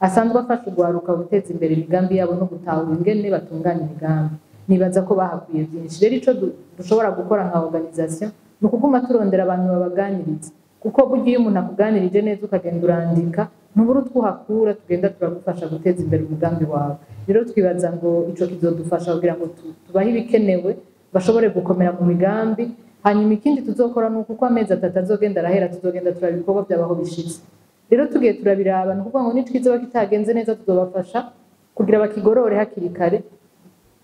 asanzwe afasha urwaruka guteza imbere imigambi yabo no gutahura ingene batunganya imigambi. Nibaza ko bahakwiye byinshi. Rero ico dushobora gukora nka organisation ni ukuguma turondera abantu babaganiriza, kuko burya iyo umuntu akuganirije neza ukagenda urandika, ntubura utwo uhakura, tugenda turagufasha guteza imbere umugambi wawe. Rero twibaza ngo ico kizodufasha kugira ngo tubahe ibikenewe bashobore gukomera mu migambi. Hanyuma ikindi tuzokora ni uko amezi 3 azogenda arahera, tuzogenda turaba ibikorwa by'abaho bishitse. Rero tugiye turabiraba, ni ukuvuga ngo nitwizoba kitagenze neza tuzobafasha kugira bakigorore hakiri kare.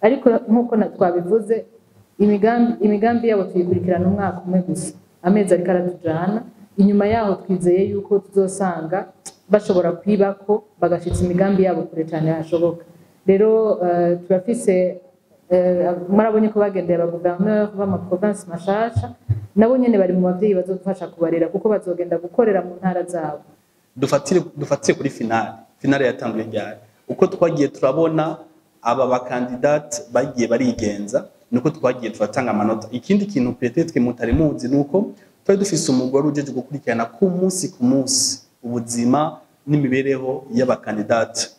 Ariko nk'uko twabivuze, imigambi yabo tuyikurikirana umwaka umwe gusa, amezi ariko aratujana. Inyuma yaho twizeye yuko tuzosanga bashobora kwibako bagashitsa imigambi yabo kure cyane hashoboka. Rero turafise, mwarabonye ko bagendeye aba gouverneur b'ama province mashasha, nabo nyene bari mu bavyeyi bazodufasha kubarera, kuko bazogenda gukorera mu ntara zabo. Dufatire kuri finale. Finale yatanguye ryari? Uko twagiye turabona aba bakandidate bagiye barigenza, nuko twagiye turatanga amanota. Ikindi kintu peut-être mutari muzi nuko twari dufise umugore ujeje gukurikirana ku munsi ku munsi ubuzima n'imibereho y'abakandidate,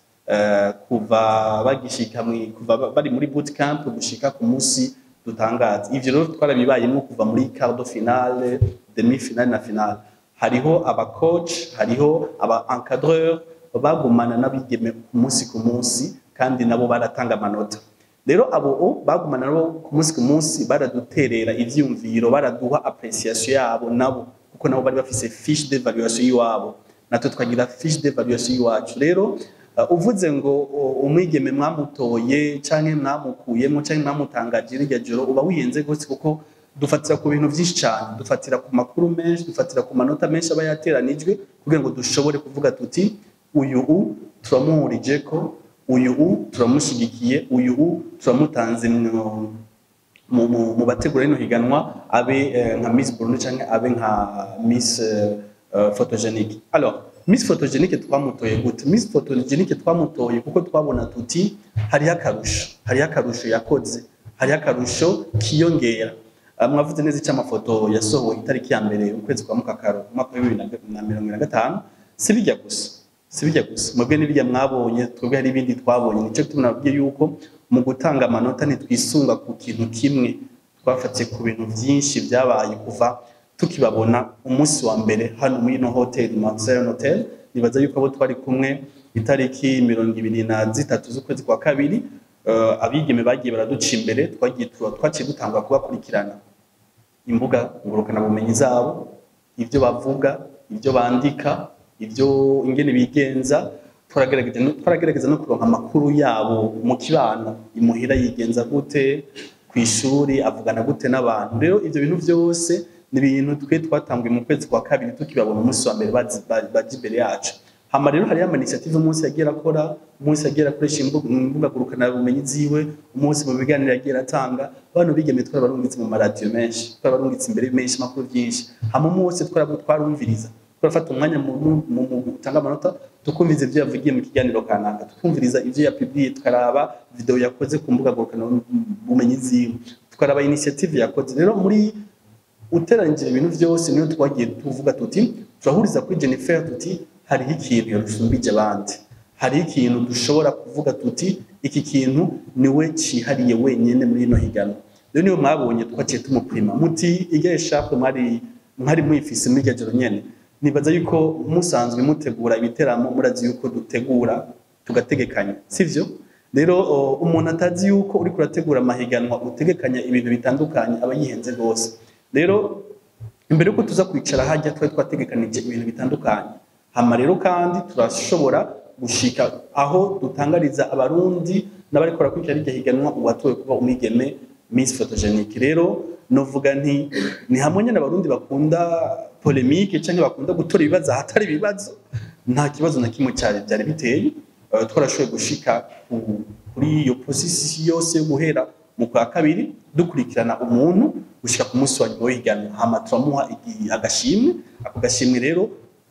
kuva bagishika kuva bari muri boot camp gushika ku munsi dutangaza. Ivyo rero twarabibayemo kuva muri quart de finale, demi finale na finale. Hariho aba coach, hariho aba encadreur bagumana n'abigeme ku munsi ku munsi, kandi nabo baratanga amanota. Rero abo bagumana nabo ku munsi ku munsi baraduterera ivyiyumviro, baraduha appréciation yabo nabo, kuko nabo bari bafise fiche d'évaluation y'iwabo, natwe twagira fiche d'évaluation y'iwacu. Rero uvuze ngo umwigeme mwamutoye canke mwamukuyemo canke mwamutangaje rirya joro, uba wihenze gose, kuko dufatira ku bintu vyinshi cane, dufatira ku makuru menshi, dufatira ku manota menshi aba yateranijwe kugira ngo dushobore kuvuga tuti uyu turamuhurije ko, uyu turamushigikiye, uyu turamutanze mu bategura rino higanwa abe nka Miss Burundi canke abe nka Miss Photogenique. Alors Miss Photogenique twamutoye gute? Miss Photogenique twamutoye kuko twabona tuti hariho akarusho, hariho akarusho yakoze, hariho akarusho kiyongera. Mwavuze neza icy'amafoto yasohowe itariki ya 1 ukwezi kwa Mukakaro umwaka wa 2025. Si bijya gusa, si bijya gusa mwebwe n'ibijya mwabonye, twebwe hari ibindi twabonye. Nico gituma nabwiye yuko mu gutanga amanota ntitwisunga ku kintu kimwe, twafatiye ku bintu byinshi byabaye kuva tukibabona umunsi wa mbere hano muri ino hotel, Mount Zion Hotel. Nibaza yuko abo twari kumwe itariki 23 z'ukwezi kwa kabiri, abigeme bagiye baraduca imbere, twagiye twaciye dutangwa kubakurikirana imbuga ngurukanabumenyi zabo, ibyo bavuga, ibyo bandika, ibyo ingene bigenza. Twaragerageza no kuronka amakuru yabo mu kibano, imuhira yigenza gute, ku ishuri avugana gute n'abantu. Rero ivyo bintu vyose ni ibintu twe twatanguye mu kwezi kwa kabiri tukibabona umunsi wa mbere baje imbere yacu. Hama rero hariyo ama initiative umunsi yagiye arakora, umunsi yagiye arakoresha imbuga ngurukanabumenyi ziwe, umunsi mu biganiro yagiye aratanga. Abantu bigeme twarabarungitse mu maradiyo menshi, twarabarungitse imbere menshi makuru byinshi. Hama umunsi twarumviriza, turafata umwanya mu gutanga amanota, tukumviriza ivyo yavugiye mu kiganiro kanaka, tukumviriza ivyo yapubliye, tukaraba video yakoze ku mbuga ngurukanabumenyi ziwe, tukaraba initiative yakoze. Rero muri uteranyije ibintu vyose niyo twagiye tuvuga tuti turahuriza kuri Jennifer, tuti hariho ikintu yarusumbije abandi, hariho ikintu dushobora kuvuga tuti iki kintu niwe cihariye wenyene muri ino higanwa. Rero niyo mwabonye twaciye tumupima muti irya eshapwe mwari mwifise muri irya joro nyene. Nibaza yuko musanzwe mutegura ibiteramo, murazi yuko dutegura tugategekanya, sivyo? Rero umuntu atazi yuko uriko urategura amahiganwa utegekanya ibintu bitandukanye aba yihenze gose. Rero imbere yuko tuza kwicara hajya twari twategekanije ibintu bitandukanye. Hama rero kandi turashobora gushika aho dutangariza abarundi N'abariko barakurikirana iryo higanwa, uwatowe kuba umwigeme Miss Photogenic. Rero novuga nti ni hamwe nyene Abarundi bakunda polémique canke bakunda gutora ibibazo ahatari ibibazo. Nta kibazo na kimwe cyari byari biteye. Twarashoboye gushika kuri iyo processus yose yo guhera mu kwa kabiri dukurikirana umuntu gushika ku munsi wa nyuma w'ihiganwa, hama turamuha agashimwe. Ako gashimwe rero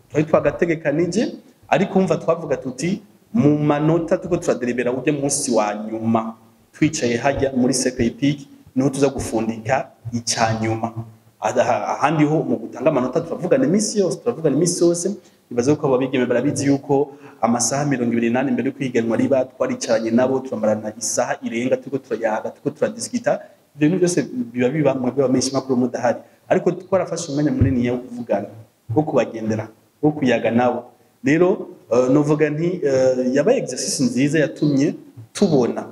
twari twagategekanije, ariko umva twavuga tuti mu manota turiko turadelibera ujya munsi wa nyuma twicaye hajya muri cercle hippique, niho tuza gufundika icya nyuma. Ahandi ho mu gutanga amanota turavugana iminsi yose, turavugana iminsi yose. Ibaze ko ababigeme barabizi yuko amasaha 24 mbere yo kwiganwa riba, twaricaranye nabo, turamarana isaha irenga turiko turayaga, turiko turadiskita. Ibyo bintu byose biba mwebwe bamenyesha makuru mudahari, ariko twarafashe umwanya munini wo kuvugana, wo kubagendera, wo kuyaga nabo. Rero novuga nti yabaye exercice nziza yatumye tubona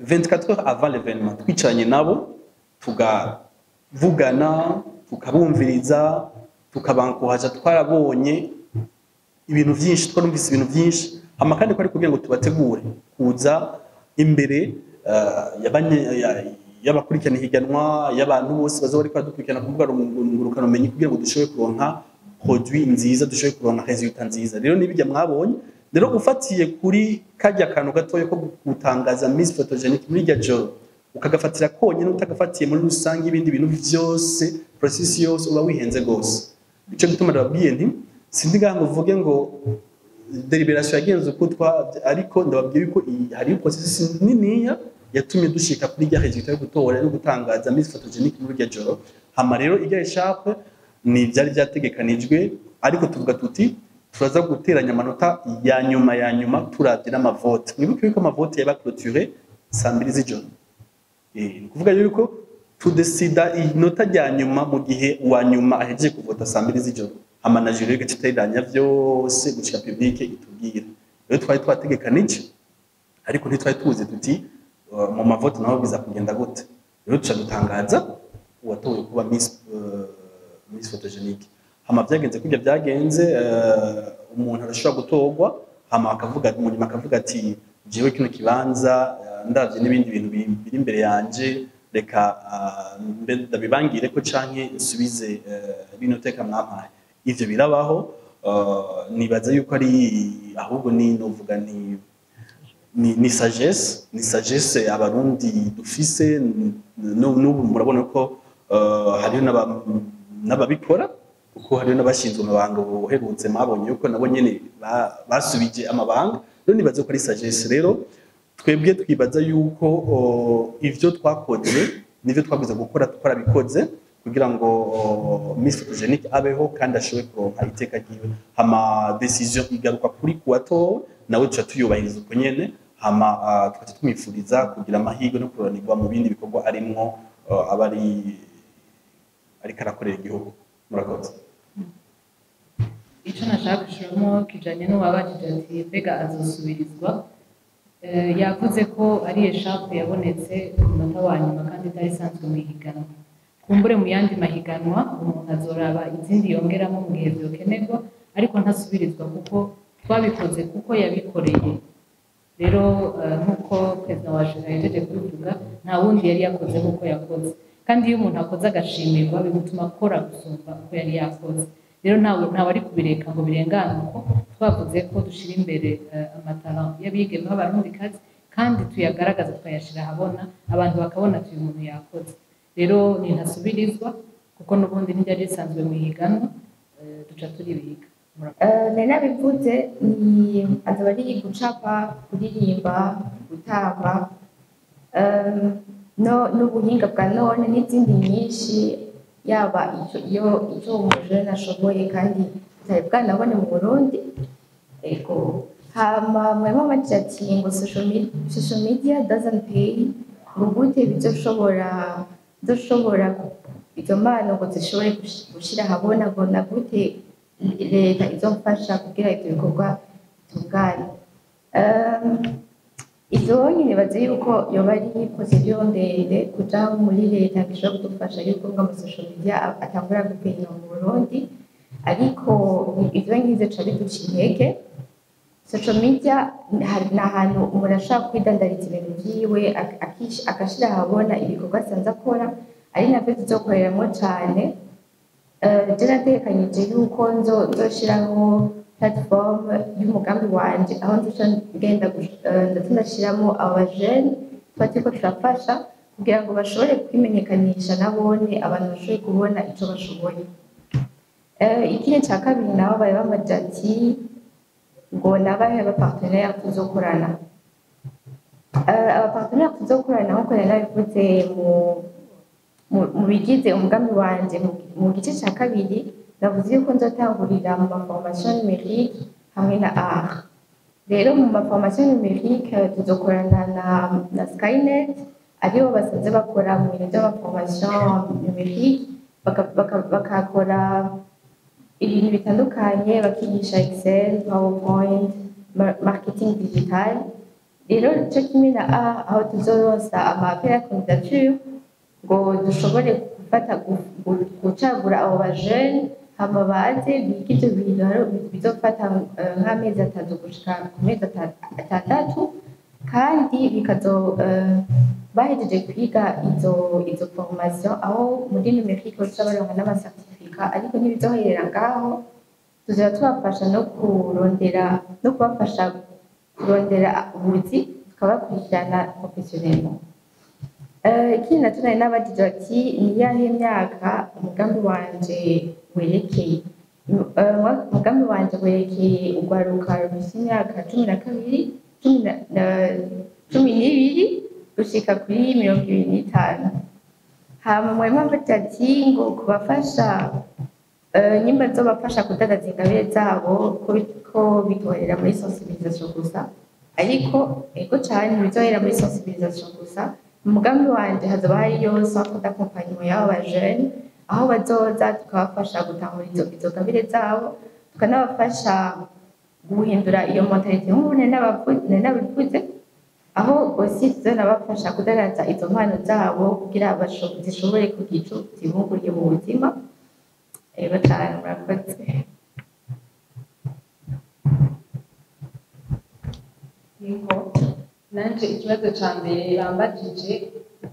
24 heures avant l'événement twicaranye nabo, tukavugana, tukabumviriza, tukabankuhaja. Twarabonye ibintu byinshi, twarumvise ibintu byinshi. Hama kandi ko ari kugira ngo tubategure kuza imbere y'abakurikirana ihiganwa, y'abantu bose bazoba bariko baradukurikirana ku mbuga ngurukanabumenyi, kugira ngo dushobore kuronka produit nziza, dushobore kuronka résultat nziza. Rero nibijya mwabonye. Rero ufatiye kuri kajya kantu gatoya ko gutangaza Miss Photogenic muri iryo joro, ukagafatira konyine utagafatiye muri rusange ibindi bintu byose, process yose, uba wihenze gose. Ico gituma ndababwiye nti sindi ngaha ngo uvuge ngo délibération yagenze uko twa, ariko ndababwiye yuko hariyo processus niniya yatumye dushika kuri rya résultat yo gutora no gutangaza Miss Photogenic muri iryo joro. Hama rero irya écharpe ni byari byategekanijwe, ariko tuvuga tuti turaza guteranya amanota ya nyuma ya nyuma turavye n'amavote. Mwibuke yuko amavote yaba clôturé saa 2 z'ijoro. Ni ukuvuga yuko tudesida inota rya nyuma mu gihe uwa nyuma ahejeje kuvota saa 2 z'ijoro, hama na jury igaca iteranya vyose gushika public itubwira. Rero twari twategekanije, ariko ntitwari tuzi tuti mu mavote naho biza kugenda gute. Rero tuca dutangaza uwatowe kuba Miss Photogenic. Hama byagenze kurya byagenze. Umuntu arashobora gutorwa, hama akavuga mu nyuma akavuga ati jewe kino kibanza ndavye n'ibindi bintu biri imbere yanje, reka mbe ndabibangire ko canke nsubize bino teka mwampaye. Ivyo birabaho. Nibaza yuko ari ahubwo ni novuga ni sagesse, ni sagesse Abarundi dufise. N'ubu murabona ko hariho n'ababikora, kuko hariho n'abashinzwe amabanga buherutse mwabonye yuko nabo nyene basubije amabanga. Rero nibaza ko ari sagesse. Rero twebwe twibaza yuko ivyo twakoze nivyo twabwiza gukora twarabikoze kugira ngo Miss Photogenic abeho kandi ashobore kuronka iteka ryiwe. Hama décision igaruka kuri kuwatowe, nawe tuca tuyubahiriza uko nyene. Hama tukaca tumwifuriza kugira amahirwe no kuroranirwa mu bindi bikorwa arimwo, aba ari ariko arakorera igihugu. Murakoze. Icyo nashaka gushiramo kijanye n'uwabajije ati mbega azosubirizwa? Yavuze ko ari écharpe yabonetse ku munota wa nyuma kandi itari isanzwe mu ihiganwa. Kumbure mu yandi mahiganwa umuntu azoraba izindi yongeramo mu gihe vyokenerwa, ariko ntasubirizwa kuko twabikoze kuko yabikoreye. Rero nk'uko perezida wa jury yahejeje kubivuga, nta wundi yari yakoze nk'uko yakoze, kandi iyo umuntu akoze agashimirwa bimutuma akora gusumba uko yari yakoze. Rero ntawe ari kubireka ngo birengane uko. Twavuze ko dushira imbere amatara y'abigeme b'Abarundikazi kandi tuyagaragaza, tukayashira ahabona, abantu bakabona ati uyu muntu yakoze. Rero ni ntasubirizwa kuko n'ubundi ntiryari risanzwe mu ihiganwa. Duca turibiga. Nari nabivuze, ni azaba ari gucapa, kuririmba, gutamba, no n'ubuhinga bwa none n'izindi nyinshi, yaba icyo iyo icyo umujene ashoboye kandi bitari bwanabone mu Burundi. Ego, hama mwarimu amajije ati ngo social media doesn't pay, ngo gute bizoshobora izo mpano ngo zishobore gushira ahabona, ngo na gute leta izofasha kugira ivyo bikorwa bitungane. Ivyo nibaza yuko yoba ari procédure ndende kuja muri leta bishobora kudufasha yuko ngo ama social media atangura gupenya mu Burundi, ariko ivyo ngize ca biduca intege. Social media ni ahantu umuntu ashobora kwidandariza ibintu vyiwe, agashira ahabona ibikorwa asanzwe akora, ari navyo tuzokoreramwo cane. Je natekanyije yuko nzoshiraho platform y'umugambi wanje, aho nzoca ngenda ndaza ndashiramo aba jeunes tuba turiko turafasha kugira ngo bashobore kwimenyekanisha, nabone abantu bashobore kubona ico bashoboye. Ikindi ca kabiri nabo bari bamaze ati ngo nabahe aba partenaires tuzokorana. Aba partenaires tuzokorana, nkuko nari nabivuze mu bigize umugambi wanje, mu gice ca kabiri, navuze yuko nzotangurira mu ma formation numérique hamwe na art. Rero mu ma formation numérique tuzokorana na Skynet, aribo basanzwe bakora mu bintu by'ama formation numérique, bakakora ibintu bitandukanye, bakigisha Excel, PowerPoint, marketing digital. Rero cyo kimwe na A, aho tuzoronsa ama appel à candidature ngo dushobore gufata gucagura abo ba jeunes, hama baze bige ivyo bintu. Rero bizofata nk'amezi 3 gushika ku mezi 6, kandi bikazo bahejeje kwiga izo formation, aho muri numérique baca baronka n'ama certificats. Ariko ntibizoherera ngaho, tuzaba tubafasha no kurondera, no kubafasha kurondera ubuzi, tukabakurikirana professionnellement. Ikindi naco nari nabajije ati ni iyahe myaka umugambi wanje werekeye? Umugambi wanje werekeye urwaruka rufise imyaka 12, 12 gushika kuri 25. Hama mwari mwavuze ati ngo kubafasha, nyimba nzobafasha kudandaza ingabire zabo, ko bitoherera muri sensibilisation gusa. Ariko ego cane, ntibizohera muri sensibilisation gusa. Mu mugambi wanje hazoba hariyo centre d'accompagnement y'abo ba jeunes, aho bazoza tukabafasha gutahura izo ngabire zabo, tukanabafasha guhindura iyo mentalité nk'ubu nari nabivuze, aho aussi tuzonabafasha kudandaza izo mpano zabo kugira zishobore kugira ico zibunguriye mu buzima. Ego cane, murakoze. Yego, nanje ikibazo ca mbere bambajije,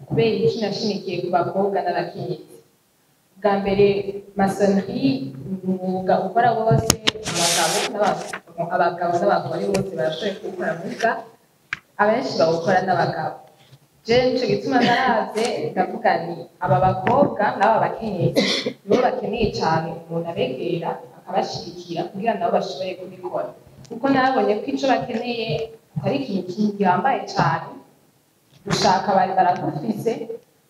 kubera iki nashimikiye ku bakobwa n'abakenyezi? Bwa mbere, maçonnerie ni umwuga ukora bose, abagabo n'abagore bose barashoboye kuwukora, muga abenshi bawukora n'abagabo. Je nico gituma naravye ndavuga ni aba bakobwa n'aba bakenyezi nibo bakeneye cane umuntu abegera akabashigikira kugira nabo bashobore kubikora, kuko nabonye ko ico bakeneye atari ikintu gihambaye cane. Gushaka bari baragufise,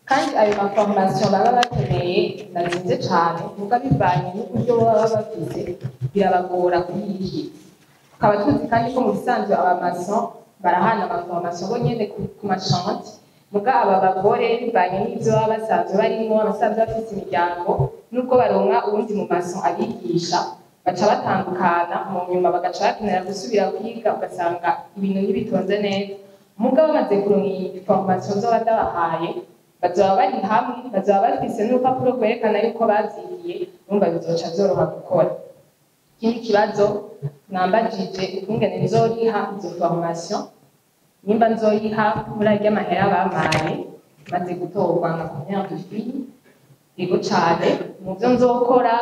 kandi ayo ma formation baba bakeneye nazinze cane, muga bivanye n'uburyo baba bafise birabagora kuyikiza. Tukaba tuzi kandi ko mu bisanzwe aba maçon barahana ama formation bo nyene ku ma chantier, muga aba bagore bivanye n'ivyo baba basanzwe barimwo, abasanzwe bafise imiryango, nubwo baronka uwundi mu maçon abigisha, baca batandukana mu nyuma, bagaca bakenera gusubira kwiga, ugasanga ibintu ntibitonze neza. Muga bamaze kuronka iyi formation nzoba ndabahaye, bazoba bari hamwe, bazoba bafise n'urupapuro rwerekana yuko bavyigiye, urumva bizoca vyoroha gukora. Ikindi kibazo mwambajije, ukungene nzoriha izo formation, nimba nzoyiha muri arya mahera bampaye maze gutorwa nka première de fille. Yego cane, mu vyo nzokora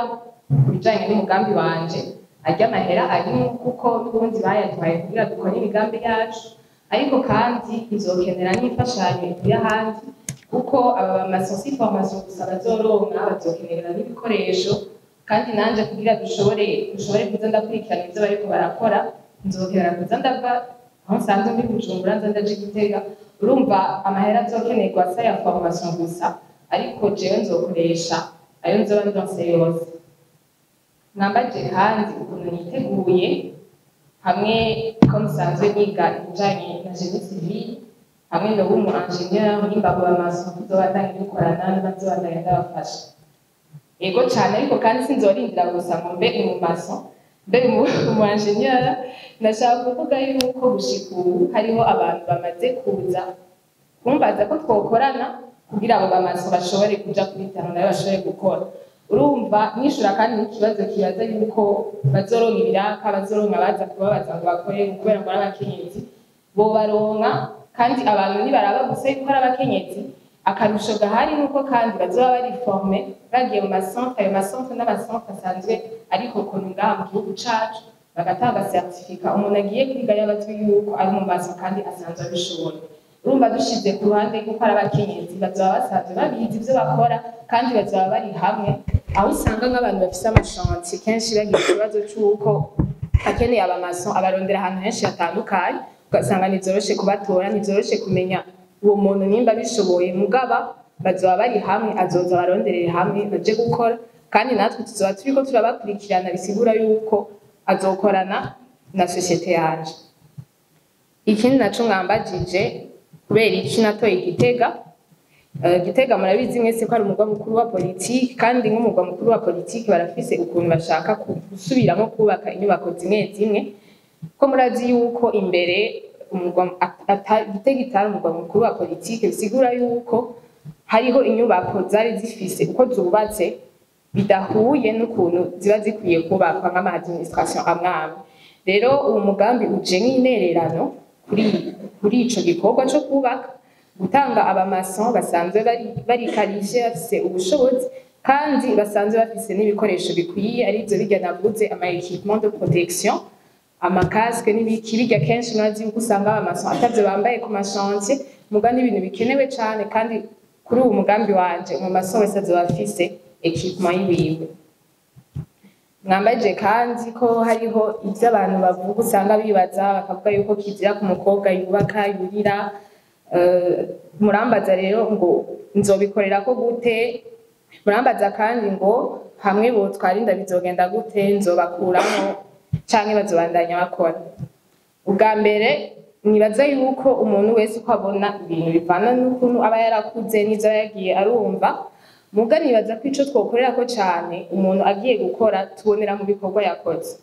ku bijanye n'umugambi wanje, arya mahera arimwo, kuko n'ubundi bayaduhaye kugira dukore imigambi yacu. Ariko kandi nzokenera n'imfashanyo ivuye ahandi, kuko aba ba maçon si formation gusa bazoronka, bazokenera n'ibikoresho. Kandi nanje kugira dushobore kuza ndakurikirana ivyo bariko barakora, nzokenera kuza ndava aho nsanzwe ndi Bujumbura nza ndaja Gitega. Urumva amahera azokenerwa si aya formation gusa, ariko jewe nzokoresha ayo nzoba ndonse yose. Mwambaje kandi ukuntu niteguye, hamwe ko musanzwe niga ibijanye na génie civil, hamwe no umu ingénieur, nimba abo ba maçon tuzobandanya dukorana, nimba nzobandanya ndabafasha. Ego cane, ariko kandi sinzorindira gusa ngo mbe umu maçon, mbe umu ingénieur. Ndashaka kuvuga yuko gushika ubu hariho abantu bamaze kuza kumbaza ko twokorana kugira abo ba maçon bashobore kuja kuri terrain, nabo bashobore gukora. Urumva nishura kandi n'ikibazo kibaza yuko bazoronka ibiraka, bazoronka abaza kubabaza ngo bakore kubera ngo ari abakenyezi, bobaronka. Kandi abantu nibaraba gusa yuko ari abakenyezi, akarusho gahari nuko kandi bazoba bari formés, bagiye mu macentre. Ayo macentre n'amacentre asanzwe ariko ukuntu ngaha mu gihugu cacu bagatanga certificat, umuntu agiye kwiga yaba azi yuko ari mu maso kandi asanzwe abishoboye. Urumva dushize ku ruhande yuko ari abakenyezi, bazoba basanzwe babizi ivyo bakora kandi bazoba bari hamwe. Aho usanga nk'abantu bafise amachantier kenshi bagira ikibazo c'uko akeneye abamaçon, abarondera ahantu henshi hatandukanye, ugasanga ntivyoroshe kubatora, ntivyoroshe kumenya uwo muntu nimba abishoboye. Mugaba bazoba bari hamwe, azoza abaronderere hamwe baje gukora, kandi natwe tuzoba turiko turabakurikirana. Bisigura yuko azokorana na société yanje. Ikindi naco mwambajije, kubera iki natoye Gitega? Gitega murabizi mwese ko ari umugwa mukuru wa politiki, kandi nk'umugwa mukuru wa politiki barafise ukuntu bashaka gusubiramo kubaka inyubako zimwe zimwe, ko murazi yuko imbere umugwa Gitega itari umugwa mukuru wa politiki. Bisigura yuko hariho inyubako zari zifise uko zubatse bidahuye n'ukuntu ziba zikwiye kubakwa, nk'ama administration amwamwe. Rero uwo mugambi uje nk'intererano kuri ico gikorwa co kubaka, gutanga abamaçon basanzwe bari qualifiés, bafise ubushobozi kandi basanzwe bafise n'ibikoresho bikwiye, arivyo birya navuze, ama équipement de protection, amacasque n'ibiki birya. Kenshi murazi yuko usanga abamaçon atavyo bambaye ku machantier, muga n'ibintu bikenewe cane. Kandi kuri uwo mugambi wanje umumaçon wese azoba afise équipement yiwiwe. Mwambaje kandi ko hariho ivyo abantu bavuga, usanga bibaza bakavuga yuko kizira ku mukobwa yubaka yurira. Murambaza rero ngo nzobikorera ko gute? Murambaza kandi ngo hamwe botwara inda bizogenda gute, nzobakuramo canke bazobandanya bakora? Ubwa mbere nibaza yuko umuntu wese uko abona ibintu bivana n'ukuntu aba yarakuze n'ivyo aba yagiye arumva. Muga nibaza ko ico twokorera ko cane, umuntu agiye gukora tubonera mu bikorwa yakoze.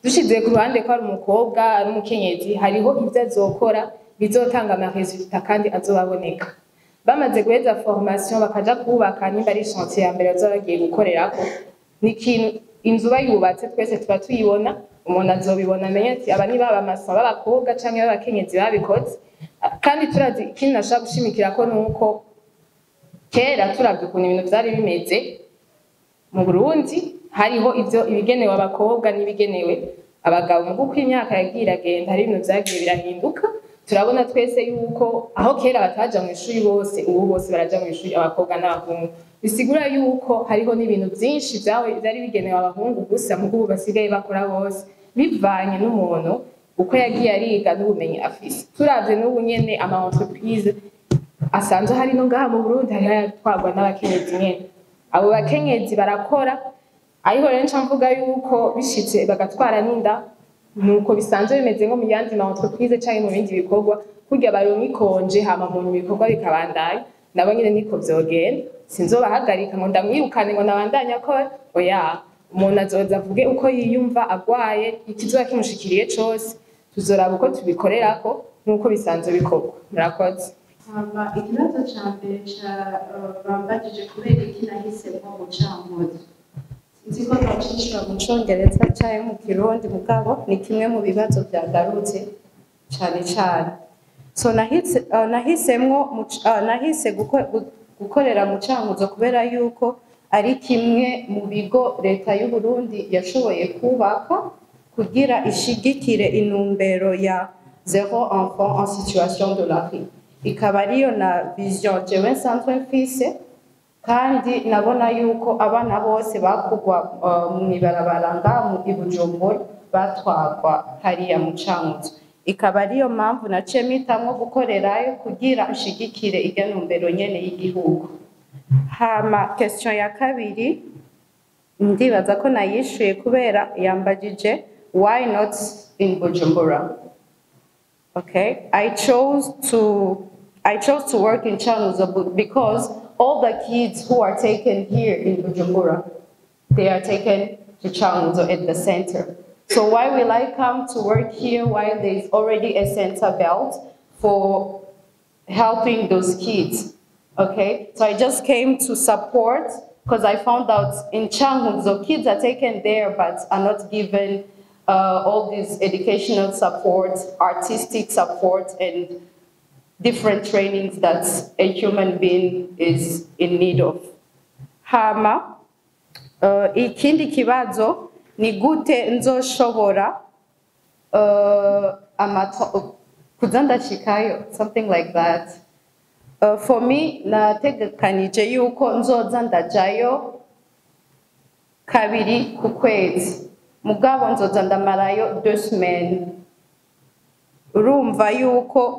Dushize ku ruhande ko ari umukobwa, ari umukenyezi, hariho ivyo azokora bizotanga ama résultat kandi azobaboneka bamaze guheza formation bakaja kubaka. Nimba ari chantier ya mbere bazoba bagiye gukorerako, ni ikintu inzu bayubatse twese tuba tuyibona. Umuntu azobibona amenye ati aba ni baba maçon b'abakobwa canke b'abakenyezi babikoze. Kandi turazi, ikindi nashaka gushimikira ko nuko kera turavye ukuntu ibintu vyari bimeze mu Burundi, hariho ivyo ibigenewe abakobwa n'ibigenewe abagabo. Mu kuko imyaka yagiye iragenda, hari ibintu vyagiye birahinduka. Turabona twese yuko aho kera bataja mu ishuri bose, ubu bose baraja mu ishuri, abakobwa n'abahungu. Bisigura yuko hariho n'ibintu vyinshi vyari bigenewe abahungu gusa, mu ubu basigaye bakora bose, bivanye n'umuntu uko yagiye ariga n'ubumenyi afise. Turavye n'ubu nyene ama entreprise asanzwe hari no ngaha mu Burundi, hariho ayatwarwa n'abakenyezi nyene. Abo bakenyezi barakora. Ariko rero nca mvuga yuko bishitse bagatwara n'inda, nuko bisanzwe bimeze nko mu yandi ma entreprise canke mu bindi bikorwa, kurya baronka icongé hama mu bikorwa bikabandanya, nabo nyene niko vyogenda. Sinzobahagarika ngo ndamwirukane ngo nabandanye akora, oya. Umuntu azoza avuge uko yiyumva, agwaye, ikizoba kimushikiriye cose, tuzoraba uko tubikorerako nk'uko bisanzwe bikorwa. Murakoze. Hama ikibazo ca mbere ca bambajije kubera iki nahisemwo mu Cankuzo, sinzi ko nocishura mu Congereza canke mu Kirundi, mugabo ni kimwe mu bibazo vyagarutse cane cane. So nahisemwo nahise gukorera mu Cankuzo kubera yuko ari kimwe mu bigo leta y'u Burundi yashoboye kubaka kugira ishigikire intumbero ya zéro enfant en situation de la rue, ikaba ariyo na vision jewe nsanzwe mfise. Kandi nabona yuko abana bose bakugwa mw'ibarabara ngaha mu i Bujumbura batwagwa hariya mu Cankuzo, ikaba ariyo mpamvu naciye mpitamwo gukorerayo kugira nshigikire irya ntumbero nyene y'igihugu. Hama question ya kabiri ndibaza ko nayishuye, kubera yambajije why not in Bujumbura. Okay, I chose to work in Cankuzo because all the kids who are taken here in Bujumbura, they are taken to Cankuzo at the center. So why will I come to work here while there is already a center built for helping those kids? Okay, so I just came to support Because I found out in Cankuzo, kids are taken there but are not given all this educational support, artistic support, and different trainings that a human being is in need of. Hama, ikindi kibazo ni gute nzoshobora kuza ndashikayo, something like that. For me, nategekanije yuko nzoza ndajayo kabiri ku kwezi, mugabo nzoza ndamarayo 2 semaines. Urumva yuko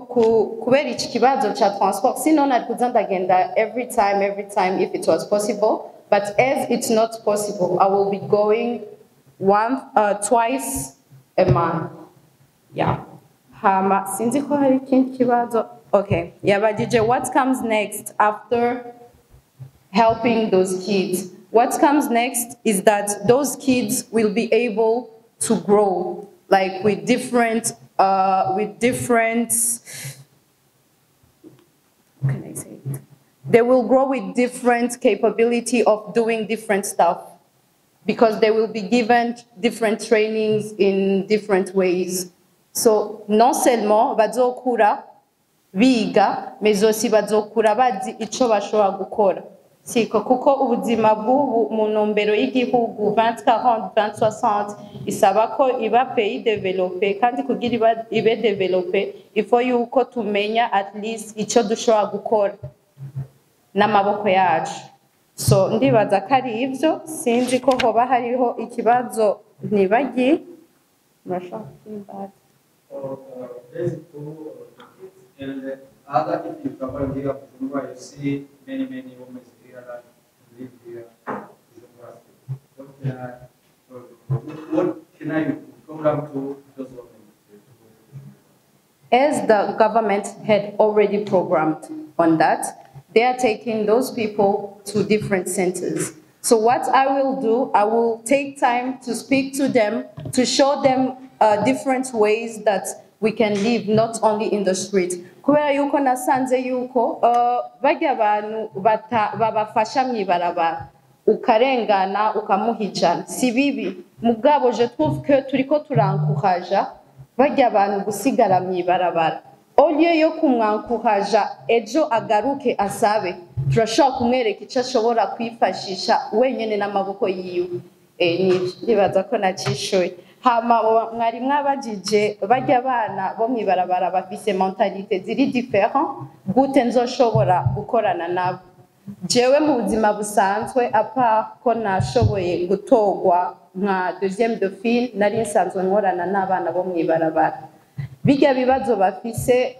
kubera iki kibazo ca transport, sinon nari kuza ndagenda every time, every time, if it was possible, but as it's not possible, I will be going one twice a month. Yeah. Hama sinzi ko hari ikindi kibazo. Okay, yabajije what comes next after helping those kids. What comes next is that those kids will be able to grow, like with different, how can I say it? They will grow with different capability of doing different stuff because they will be given different trainings in different ways. So non seulement bazokura biga, mais aussi bazokura bazi ico bashobora gukora. Siko kuko ubuzima bw'ubu mu ntumbero y'igihugu 2040 2060 isaba ko iba pays développé, kandi kugira ibe développé, il faut yuko tumenya at least ico dushobora gukora n'amaboko yacu. So ndibaza ko ari ivyo. Sinzi ko hoba hariho ikibazo ntibagiye. Murashobora kumbwira. There's two kids and the other, if you come here, Bujumbura, you see many, many women here that live here, Bujumbura City. What can I program to those women? As the government had already programmed on that, they are taking those people to different centers. So what I will do, I will take time to speak to them, to show them different ways that we can live, not only in the street. Kubera yuko nasanze yuko barya abantu babafasha mw'ibarabara, ukarengana ukamuha 100, si bibi, mugabo je trouve que turiko turankuhaja barya abantu gusigara mw'ibarabara au lieu yo kumwankuhaja ejo agaruke asabe. Turashobora kumwereka icyo ashobora kwifashisha wenyine n'amaboko yiwe. Nivyo ndibaza ko nacishuye. Hama mwari mwabajije barya abana bo mw'ibarabara bafise mentalité ziri différent, gute nzoshobora gukorana nabo. Jewe mu buzima busanzwe, à part ko nashoboye gutorwa nka deuxième dauphine, nari nsanzwe nkorana n'abana bo mw'ibarabara. Bijya bibazo bafise,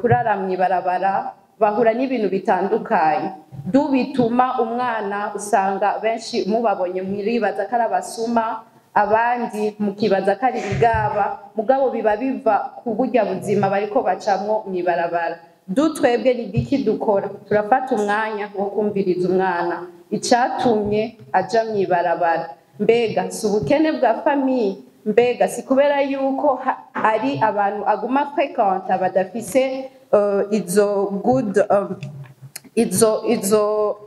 kurara mw'ibarabara, bahura n'ibintu bitandukanye du bituma umwana usanga benshi mubabonye mwiribaza ko ari abasuma, abandi mukibaza ko ari ibigaba, mugabo biba biva ku burya buzima bariko bacamwo mw'ibarabara. Du twebwe ni igiki dukora? Turafata umwanya wo kumviriza umwana icatumye aja mw'ibarabara. Mbega si ubukene bwa famille? Mbega si kubera yuko ari abantu aguma fréquenta badafise izo good izo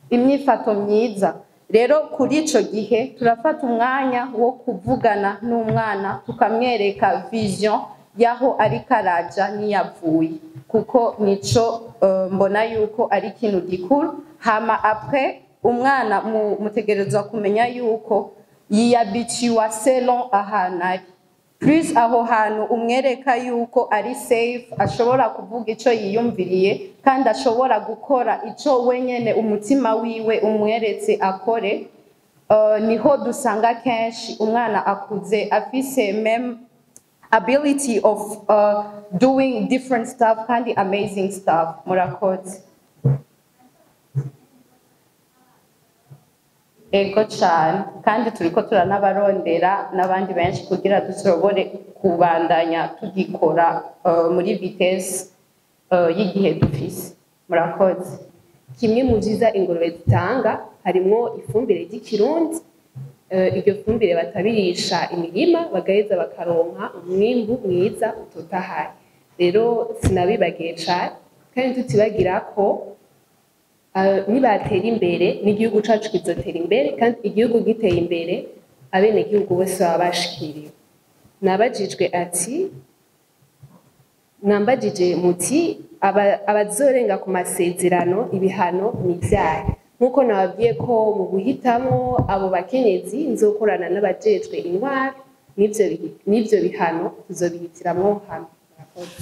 imyifato myiza? Rero kuri ico gihe turafata umwanya wo kuvugana n'umwana, tukamwereka vision y'aho ariko araja niyavuye, kuko nico mbona yuko ari ikintu gikuru. Hama après, umwana mutegerezwa kumenya yuko yiyabituwa selon ahantu ari. Plus aho hantu umwereka yuko ari safe, ashobora kuvuga ico yiyumviriye kandi ashobora gukora ico wenyene umutima wiwe umweretse akore, niho dusanga kenshi umwana akuze afise même ability of doing different stuff kandi amazing stuff. Murakoze. Ego cyane, kandi turiko turanabarondera n'abandi benshi kugira dushobore kubandanya tugikora muri vitesse y'igihe dufise. Murakoze. Kimwe mu byiza ingurube zitanga harimwo ifumbire ry'ikirundi. Iryo fumbire batabirisha imirima, bagaheza bakaronka umwimbu mwiza utotahaye. Rero sinabibagiye cane, kandi tutibagira ko Nibatera imbere n'igihugu cacu kizotera imbere, kandi igihugu giteye imbere abenegihugu bose baba bashikiriwe. Nabajijwe ati, mwambajije muti abazorenga ku masezerano ibihano ni ivyahe? Nk'uko nababwiye ko mu guhitamo abo bakenyezi nzokorana n'abajejwe intwaro, n'ivyo bihano tuzobihitiramwo hamwe. Murakoze.